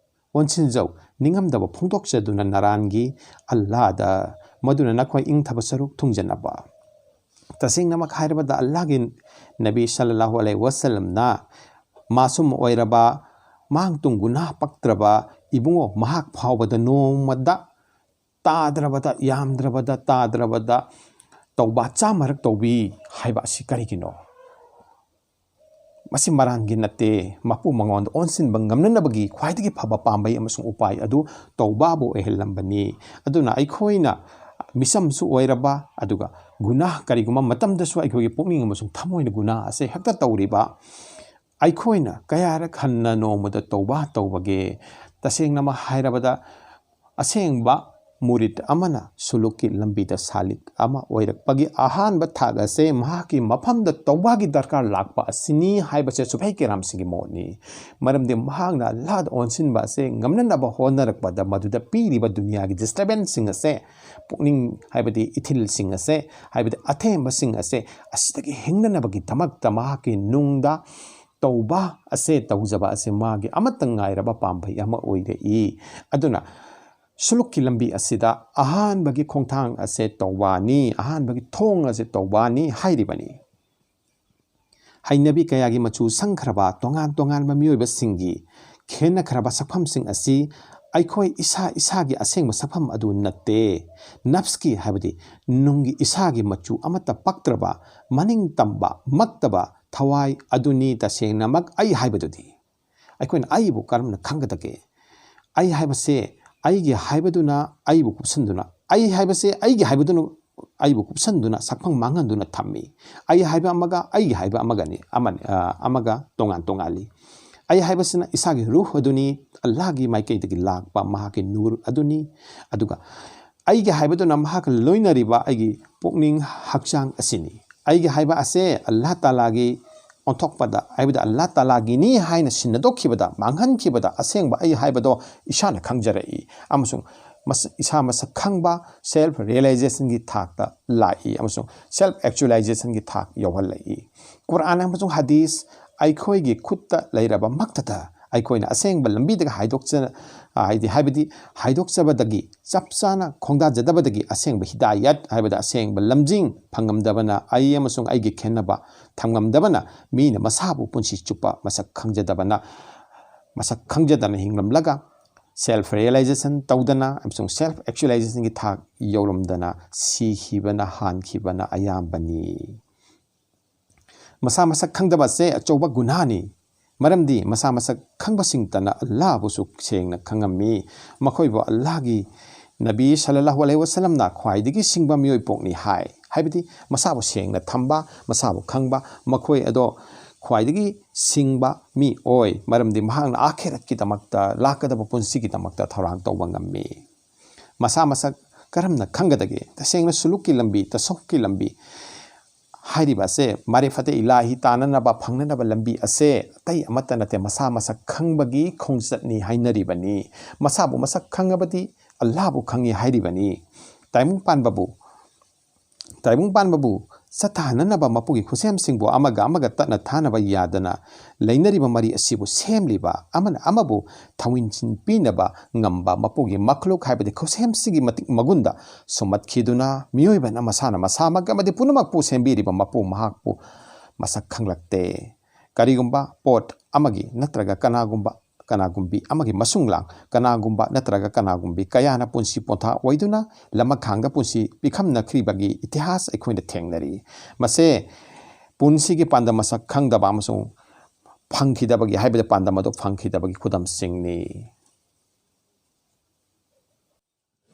ꯑꯣꯟꯁꯤꯟꯖꯧ, ꯅꯤꯡꯉꯝꯗꯕ ꯐꯣꯡꯗꯣꯛꯆꯗꯨꯅ ꯅꯔꯥꯟꯒꯤ ꯑꯜꯂꯥꯗ, ꯃꯗꯨꯅ ꯅꯈꯣꯏ ꯏꯪꯊꯕ ꯁꯔꯨꯛ ꯊꯨꯡꯖꯅꯕ"꯫ ꯇꯁꯦꯡꯅꯃꯛ ꯍꯥꯏꯔꯕꯗ, ꯑꯜꯂꯥꯍꯒꯤ ꯅꯕꯤ ꯁꯜꯂꯜꯂꯥꯍꯨ ꯑꯂꯩꯍꯤ ꯋꯁꯜꯂꯝꯅ ꯃꯥꯁꯨꯝ ꯑꯣꯏꯔꯕ, ꯃꯥꯡ ꯇꯨꯡ ꯒꯨꯅꯥꯍ ꯄꯛꯇ꯭ꯔꯕ ꯏꯕꯨꯡꯉꯣ ꯃꯍꯥꯛ ꯐꯥꯎꯕꯗ ꯅꯣꯡꯃꯗ, ꯇꯥꯗ꯭ꯔꯕꯗ, ꯌꯥꯝꯗ꯭ꯔꯕꯗ, ꯇꯥꯗ꯭ꯔꯕꯗ ꯇꯧꯕꯥ ꯆꯥꯝꯃꯔꯛ ꯇꯧꯕꯤ ꯍꯥꯏꯕ ꯑꯁꯤ ꯀꯔꯤꯒꯤꯅꯣ? ꯃꯁꯤ ꯃꯔꯥꯟꯒꯤ ꯅꯠꯇꯦ꯫ ꯃꯄꯨ ꯃꯉꯣꯟꯗ ꯑꯣꯟꯁꯤꯟꯕ ꯉꯝꯅꯅꯕꯒꯤ ꯈ꯭ꯋꯥꯏꯗꯒꯤ ꯐꯕ ꯄꯥꯝꯕꯩ ꯑꯃꯁꯨꯡ ꯎꯄꯥꯏ ꯑꯗꯨ ꯇꯧꯕꯥꯕꯨ ꯑꯣꯏꯍꯜꯂꯝꯕꯅꯤ꯫ ꯑꯗꯨꯅ ꯑꯩꯈꯣꯏꯅ ꯃꯤꯆꯝꯁꯨ ꯑꯣꯏꯔꯕ, ꯑꯗꯨꯒ ꯒꯨꯅꯥꯍ ꯀꯔꯤꯒꯨꯝꯕ ꯃꯇꯝꯗꯁꯨ ꯑꯩꯈꯣꯏꯒꯤ ꯄꯨꯛꯅꯤꯡ ꯑꯃꯁꯨꯡ ꯊꯃꯣꯏꯅ ꯒꯨꯅꯥꯍ ꯑꯁꯦ ꯍꯦꯛꯇ ꯇꯧꯔꯤꯕ, ꯑꯩꯈꯣꯏꯅ ꯀꯌꯥꯔꯛ ꯍꯟꯅ ꯅꯣꯡꯃꯗ ꯇꯧꯕꯥ ꯇꯧꯕꯒꯦ? ꯇꯁꯦꯡꯅꯃꯛ ꯍꯥꯏꯔꯕꯗ, ꯑꯁꯦꯡꯕ ꯃꯨꯔꯤꯗ ꯑꯃꯅ ꯁꯨꯂꯨꯛꯀꯤ ꯂꯝꯕꯤꯗ ꯁꯥꯂꯤꯛ ꯑꯃ ꯑꯣꯏꯔꯛꯄꯒꯤ ꯑꯍꯥꯟꯕ ꯊꯥꯛ ꯑꯁꯦ ꯃꯍꯥꯛꯀꯤ ꯃꯐꯝꯗ ꯇꯧꯕꯥꯒꯤ ꯗꯔꯀꯥꯔ ꯂꯥꯛꯄ ꯑꯁꯤꯅꯤ ꯍꯥꯏꯕꯁꯦ ꯁꯨꯐꯩ ꯀꯦꯔꯥꯝꯁꯤꯡꯒꯤ ꯃꯣꯠꯅꯤ꯫ ꯃꯔꯝꯗꯤ ꯃꯍꯥꯛꯅ ꯑꯜꯂꯥꯍꯗ ꯑꯣꯟꯁꯤꯟꯕ ꯑꯁꯦ ꯉꯝꯅꯅꯕ ꯍꯣꯠꯅꯔꯛꯄꯗ ꯃꯗꯨꯗ ꯄꯤꯔꯤꯕ ꯗꯨꯅꯤꯌꯥꯒꯤ ꯗꯤꯁꯇꯔꯕꯦꯟꯁꯁꯤꯡ ꯑꯁꯦ, ꯄꯨꯛꯅꯤꯡ ꯍꯥꯏꯕꯗꯤ ꯏꯊꯤꯜꯁꯤꯡ ꯑꯁꯦ, ꯍꯥꯏꯕꯗꯤ ꯑꯊꯦꯝꯕꯁꯤꯡ ꯑꯁꯦ, ꯑꯁꯤꯗꯒꯤ ꯍꯤꯡꯅꯅꯕꯒꯤꯗꯃꯛꯇ ꯃꯍꯥꯛꯀꯤ ꯅꯨꯡꯗ ꯇꯧꯕꯥ ꯑꯁꯦ, ꯇꯧꯖꯕ ꯑꯁꯦ ꯃꯥꯒꯤ ꯑꯃꯠꯇ ꯉꯥꯏꯔꯕ ꯄꯥꯝꯕꯩ ꯑꯃ ꯑꯣꯏꯔꯛꯏ꯫ ꯑꯗꯨꯅ ꯁꯨꯂꯨꯛꯀꯤ ꯂꯝꯕꯤ ꯑꯁꯤꯗ ꯑꯍꯥꯟꯕꯒꯤ ꯈꯣꯡꯊꯥꯡ ꯑꯁꯦ ꯇꯧꯕꯥꯅꯤ, ꯑꯍꯥꯟꯕꯒꯤ ꯊꯣꯡ ꯑꯁꯦ ꯇꯧꯕꯥꯅꯤ ꯍꯥꯏꯔꯤꯕꯅꯤ꯫ ꯍꯩꯅꯕꯤ ꯀꯌꯥꯒꯤ ꯃꯆꯨ ꯁꯪꯈ꯭ꯔꯕ ꯇꯣꯉꯥꯟ ꯇꯣꯉꯥꯟꯕ ꯃꯤꯑꯣꯏꯕꯁꯤꯡꯒꯤ ꯈꯦꯠꯅꯈ꯭ꯔꯕ ꯁꯛꯐꯝꯁꯤꯡ ꯑꯁꯤ ꯑꯩꯈꯣꯏ ꯏꯁꯥ ꯏꯁꯥꯒꯤ ꯑꯁꯦꯡꯕ ꯁꯛꯐꯝ ꯑꯗꯨ ꯅꯠꯇꯦ꯫ ꯅꯐꯁꯀꯤ, ꯍꯥꯏꯕꯗꯤ ꯅꯨꯡꯒꯤ ꯏꯁꯥꯒꯤ ꯃꯆꯨ ꯑꯃꯠꯇ ꯄꯛꯇ꯭ꯔꯕ, ꯃꯅꯤꯡ ꯇꯝꯕ, ꯃꯛꯇꯕ ꯊꯋꯥꯏ ꯑꯗꯨꯅꯤ ꯇꯁꯦꯡꯅꯃꯛ ꯑꯩ ꯍꯥꯏꯕꯗꯨꯗꯤ꯫ ꯑꯩꯈꯣꯏꯅ ꯑꯩꯕꯨ ꯀꯔꯝꯅ ꯈꯪꯒꯗꯒꯦ? ꯑꯩ ꯍꯥꯏꯕꯁꯦ, ꯑꯩꯒꯤ ꯍꯥꯏꯕꯗꯨꯅ ꯑꯩꯕꯨ ꯀꯨꯞꯁꯟꯗꯨꯅ, ꯑꯩ ꯍꯥꯏꯕꯁꯦ ꯑꯩꯒꯤ ꯍꯥꯏꯕꯗꯨꯅ ꯑꯩꯕꯨ ꯀꯨꯞꯁꯟꯗꯨꯅ, ꯁꯛꯐꯝ ꯃꯥꯡꯍꯟꯗꯨꯅ ꯊꯝꯃꯤ꯫ ꯑꯩ ꯍꯥꯏꯕ ꯑꯃꯒ ꯑꯩꯒꯤ ꯍꯥꯏꯕ ꯑꯃꯒꯅꯤ, ꯑꯃꯅꯤ, ꯑ, ꯑꯃꯒ ꯇꯣꯉꯥꯟ ꯇꯣꯉꯥꯜꯂꯤ꯫ ꯑꯩ ꯍꯥꯏꯕꯁꯤꯅ ꯏꯁꯥꯒꯤ ꯔꯨꯍ ꯑꯗꯨꯅꯤ, ꯑꯜꯂꯥꯍꯒꯤ ꯃꯥꯏꯀꯩꯗꯒꯤ ꯂꯥꯛꯄ ꯃꯍꯥꯛꯀꯤ ꯅꯨꯔ ꯑꯗꯨꯅꯤ꯫ ꯑꯗꯨꯒ ꯑꯩꯒꯤ ꯍꯥꯏꯕꯗꯨꯅ ꯃꯍꯥꯛꯀ ꯂꯣꯏꯅꯔꯤꯕ ꯑꯩꯒꯤ ꯄꯨꯛꯅꯤꯡ ꯍꯛꯆꯥꯡ ꯑꯁꯤꯅꯤ꯫ ꯑꯩꯒꯤ ꯍꯥꯏꯕ ꯑꯁꯦ ꯑꯜꯂꯥꯍ ꯇꯥꯂꯥꯒꯤ ꯑꯣꯟꯊꯣꯛꯄꯗ, ꯍꯥꯏꯕꯗꯤ ꯑꯜꯂꯥ ꯇꯥꯂꯥꯒꯤꯅꯤ ꯍꯥꯏꯅ ꯁꯤꯟꯅꯗꯣꯛꯈꯤꯕꯗ, ꯃꯥꯡꯍꯟꯈꯤꯕꯗ ꯑꯁꯦꯡꯕ ꯑꯩ ꯍꯥꯏꯕꯗꯣ ꯏꯁꯥꯅ ꯈꯪꯖꯔꯛꯏ꯫ ꯑꯃꯁꯨꯡ ꯃꯁ-, ꯏꯁꯥ ꯃꯁꯛ ꯈꯪꯕ, self realizationꯒꯤ ꯊꯥꯛꯇ ꯂꯥꯛꯏ ꯑꯃꯁꯨꯡ self actualizationꯒꯤ ꯊꯥꯛ ꯌꯧꯍꯜꯂꯛꯏ꯫ ꯀꯨꯔꯥꯟ ꯑꯃꯁꯨꯡ ꯍꯗꯤꯁ ꯑꯩꯈꯣꯏꯒꯤ ꯈꯨꯠꯇ ꯂꯩꯔꯕ ꯃꯛꯇꯗ, ꯑꯩꯈꯣꯏꯅ ꯑꯁꯦꯡꯕ ꯂꯝꯕꯤꯗꯒ ꯍꯥꯏꯗꯣꯛꯆ-, ꯍꯥꯏꯗꯤ, ꯍꯥꯏꯕꯗꯤ ꯍꯥꯏꯗꯣꯛꯆꯕꯗꯒꯤ, ꯆꯞ ꯆꯥꯅ ꯈꯣꯡꯗꯥꯖꯗꯕꯗꯒꯤ ꯑꯁꯦꯡꯕ ꯍꯤꯗꯥꯌꯠ, ꯍꯥꯏꯕꯗꯤ ꯑꯁꯦꯡꯕ ꯂꯝꯖꯤꯡ ꯐꯪꯉꯝꯗꯕꯅ, ꯑꯩ ꯑꯃꯁꯨꯡ ꯑꯩꯒꯤ ꯈꯦꯟꯅꯕ ꯊꯝꯉꯝꯗꯕꯅ, ꯃꯤꯅ ꯃꯁꯥꯕꯨ ꯄꯨꯟꯁꯤ ꯆꯨꯞꯄ ꯃꯁꯛ ꯈꯪꯖꯗꯕꯅ, ꯃꯁꯛ ꯈꯪꯖꯗꯅ ꯍꯤꯡꯂꯝꯂꯒ, self realization ꯇꯧꯗꯅ ꯑꯃꯁꯨꯡ self actualizationꯒꯤ ꯊꯥꯛ ꯌꯧꯔꯝꯗꯅ ꯁꯤꯈꯤꯕꯅ, ꯍꯥꯟꯈꯤꯕꯅ ꯑꯌꯥꯝꯕꯅꯤ꯫ ꯃꯁꯥ ꯃꯁꯛ ꯈꯪꯗꯕ ꯑꯁꯦ ꯑꯆꯧꯕ ꯒꯨꯅꯥꯅꯤ꯫ ꯃꯔꯝꯗꯤ ꯃꯁꯥ ꯃꯁꯛ ꯈꯪꯕꯁꯤꯡꯇꯅ ꯑꯜꯂꯥꯍꯕꯨꯁꯨ ꯁꯦꯡꯅ ꯈꯪꯉꯝꯃꯤ꯫ ꯃꯈꯣꯏꯕꯨ ꯑꯜꯂꯥꯍꯒꯤ ꯅꯕꯤ ꯁꯜꯂꯜꯂꯥꯍꯨ ꯑꯂꯩꯍꯤ ꯋꯁꯜꯂꯝꯅ ꯈ꯭ꯋꯥꯏꯗꯒꯤ ꯁꯤꯡꯕ ꯃꯤꯑꯣꯏ ꯄꯣꯛꯅꯤ ꯍꯥꯏ꯫ ꯍꯥꯏꯕꯗꯤ ꯃꯁꯥꯕꯨ ꯁꯦꯡꯅ ꯊꯝꯕ, ꯃꯁꯥꯕꯨ ꯈꯪꯕ, ꯃꯈꯣꯏ ꯑꯗꯣ ꯈ꯭ꯋꯥꯏꯗꯒꯤ ꯁꯤꯡꯕ ꯃꯤ ꯑꯣꯏ꯫ ꯃꯔꯝꯗꯤ ꯃꯍꯥꯛꯅ ꯑꯥꯈꯤꯔꯠꯀꯤꯗꯃꯛꯇ, ꯂꯥꯛꯀꯗꯕ ꯄꯨꯟꯁꯤꯒꯤꯗꯃꯛꯇ ꯊꯧꯔꯥꯡ ꯇꯧꯕ ꯉꯝꯃꯤ꯫ ꯃꯁꯥ ꯃꯁꯛ ꯀꯔꯝꯅ ꯈꯪꯒꯗꯒꯦ? ꯇꯁꯦꯡꯅ ꯁꯨꯂꯨꯛꯀꯤ ꯂꯝꯕꯤ, ꯇꯁꯧꯐꯀꯤ ꯂꯝꯕꯤ ꯍꯥꯏꯔꯤꯕ ꯑꯁꯦ ꯃꯥꯔꯤꯐꯇꯦ ꯏꯂꯥꯍꯤ ꯇꯥꯅꯅꯕ, ꯐꯪꯅꯅꯕ ꯂꯝꯕꯤ ꯑꯁꯦ ꯑꯇꯩ ꯑꯃꯠꯇ ꯅꯠꯇꯦ, ꯃꯁꯥ ꯃꯁꯛ ꯈꯪꯕꯒꯤ ꯈꯣꯡꯆꯠꯅꯤ ꯍꯥꯏꯅꯔꯤꯕꯅꯤ꯫ ꯃꯁꯥꯕꯨ ꯃꯁꯛ ꯈꯪꯉꯕꯗꯤ ꯑꯜꯂꯥꯍꯕꯨ ꯈꯪꯉꯤ ꯍꯥꯏꯔꯤꯕꯅꯤ꯫ ꯇꯥꯏꯕꯪ ꯄꯥꯟꯕꯕꯨ, ꯇꯥꯏꯕꯪ ꯄꯥꯟꯕꯕꯨ ꯆꯠꯊꯍꯟꯅꯅꯕ ꯃꯄꯨꯒꯤ ꯈꯨꯠꯁꯦꯝꯁꯤꯡꯕꯨ ꯑꯃꯒ ꯑꯃꯒ ꯇꯠꯅ ꯊꯥꯅꯕ ꯌꯥꯗꯅ ꯂꯩꯅꯔꯤꯕ ꯃꯔꯤ ꯑꯁꯤꯕꯨ ꯁꯦꯝꯂꯤꯕ, ꯑꯃꯅ ꯑꯃꯕꯨ ꯊꯧꯏꯟꯁꯤꯟ ꯄꯤꯅꯕ ꯉꯝꯕ ꯃꯄꯨꯒꯤ ꯃꯈꯂꯨꯛ ꯍꯥꯏꯕꯗꯤ ꯈꯨꯠꯁꯦꯝꯁꯤꯒꯤ ꯃꯇꯤꯛ ꯃꯒꯨꯟꯗ ꯁꯨꯝꯍꯠꯈꯤꯗꯨꯅ, ꯃꯤꯑꯣꯏꯕꯅ ꯃꯁꯥꯅ ꯃꯁꯥꯃꯛ ꯑꯃꯗꯤ ꯄꯨꯝꯅꯃꯛꯄꯨ ꯁꯦꯝꯕꯤꯔꯤꯕ ꯃꯄꯨ ꯃꯍꯥꯛꯄꯨ ꯃꯁꯛ ꯈꯪꯂꯛꯇꯦ꯫ ꯀꯔꯤꯒꯨꯝꯕ ꯄꯣꯠ ꯑꯃꯒꯤ ꯅꯠꯇ꯭ꯔꯒ ꯀꯅꯥꯒꯨꯝꯕ, ꯀꯅꯥꯒꯨꯝꯕꯤ ꯑꯃꯒꯤ ꯃꯁꯨꯡꯂꯥꯡ, ꯀꯅꯥꯒꯨꯝꯕ ꯅꯠꯇ꯭ꯔꯒ ꯀꯅꯥꯒꯨꯝꯕꯤ ꯀꯌꯥꯅ ꯄꯨꯟꯁꯤ ꯄꯣꯟꯊꯥ ꯑꯣꯏꯗꯨꯅ ꯂꯃꯈꯥꯡꯗ ꯄꯨꯟꯁꯤ ꯄꯤꯈꯝꯅꯈ꯭ꯔꯤꯕꯒꯤ ꯏꯇꯤꯍꯥꯁ ꯑꯩꯈꯣꯏꯅ ꯊꯦꯡꯅꯔꯤ꯫ ꯃꯁꯦ ꯄꯨꯟꯁꯤꯒꯤ ꯄꯥꯟꯗꯝ ꯃꯁꯛ ꯈꯪꯗꯕ ꯑꯃꯁꯨꯡ ꯐꯪꯈꯤꯗꯕꯒꯤ, ꯍꯥꯏꯕꯗꯤ ꯄꯥꯟꯗꯝ ꯑꯗꯨ ꯐꯪꯈꯤꯗꯕꯒꯤ ꯈꯨꯗꯝꯁꯤꯡꯅꯤ꯫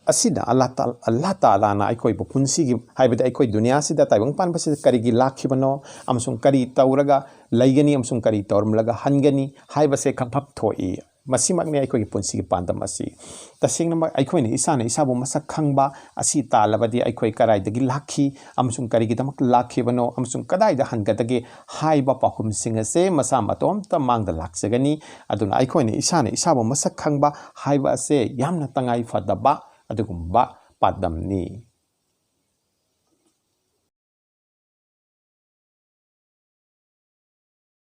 ꯑꯁꯤꯅ ꯑꯜꯂꯥ ꯇꯥ-, ꯑꯜꯂꯥ ꯇꯥꯂꯥꯅ ꯑꯩꯈꯣꯏꯕꯨ ꯄꯨꯟꯁꯤꯒꯤ, ꯍꯥꯏꯕꯗꯤ ꯑꯩꯈꯣꯏ ꯗꯨꯅꯤꯌꯥꯁꯤꯗ, ꯇꯥꯏꯕꯪ ꯄꯥꯟꯕꯁꯤꯗ ꯀꯔꯤꯒꯤ ꯂꯥꯛꯈꯤꯕꯅꯣ ꯑꯃꯁꯨꯡ ꯀꯔꯤ ꯇꯧꯔꯒ ꯂꯩꯒꯅꯤ ꯑꯃꯁꯨꯡ ꯀꯔꯤ ꯇꯧꯔꯝꯂꯒ ꯍꯟꯒꯅꯤ ꯍꯥꯏꯕꯁꯦ ꯈꯪꯐꯝ ꯊꯣꯛꯏ꯫ ꯃꯁꯤꯃꯛꯅꯤ ꯑꯩꯈꯣꯏꯒꯤ ꯄꯨꯟꯁꯤꯒꯤ ꯄꯥꯟꯗꯝ ꯑꯁꯤ꯫ ꯇꯁꯦꯡꯅꯃꯛ ꯑꯩꯈꯣꯏꯅ ꯏꯁꯥꯅ ꯏꯁꯥꯕꯨ ꯃꯁꯛ ꯈꯪꯕ ꯑꯁꯤ ꯇꯥꯜꯂꯕꯗꯤ ꯑꯩꯈꯣꯏ ꯀꯗꯥꯏꯗꯒꯤ ꯂꯥꯛꯈꯤ ꯑꯃꯁꯨꯡ ꯀꯔꯤꯒꯤꯗꯃꯛ ꯂꯥꯛꯈꯤꯕꯅꯣ ꯑꯃꯁꯨꯡ ꯀꯗꯥꯏꯗ ꯍꯟꯒꯗꯒꯦ ꯍꯥꯏꯕ ꯄꯥꯎꯈꯨꯝꯁꯤꯡ ꯑꯁꯦ ꯃꯁꯥ ꯃꯇꯣꯝꯇ ꯃꯥꯡꯗ ꯂꯥꯛꯆꯒꯅꯤ꯫ ꯑꯗꯨꯅ ꯑꯩꯈꯣꯏꯅ ꯏꯁꯥꯅ ꯏꯁꯥꯕꯨ ꯃꯁꯛ ꯈꯪꯕ ꯍꯥꯏꯕ ꯑꯁꯦ ꯌꯥꯝꯅ ꯇꯉꯥꯏ ꯐꯗꯕ ꯑꯗꯨꯒꯨꯝꯕ ꯄꯥꯟꯗꯝꯅꯤ꯫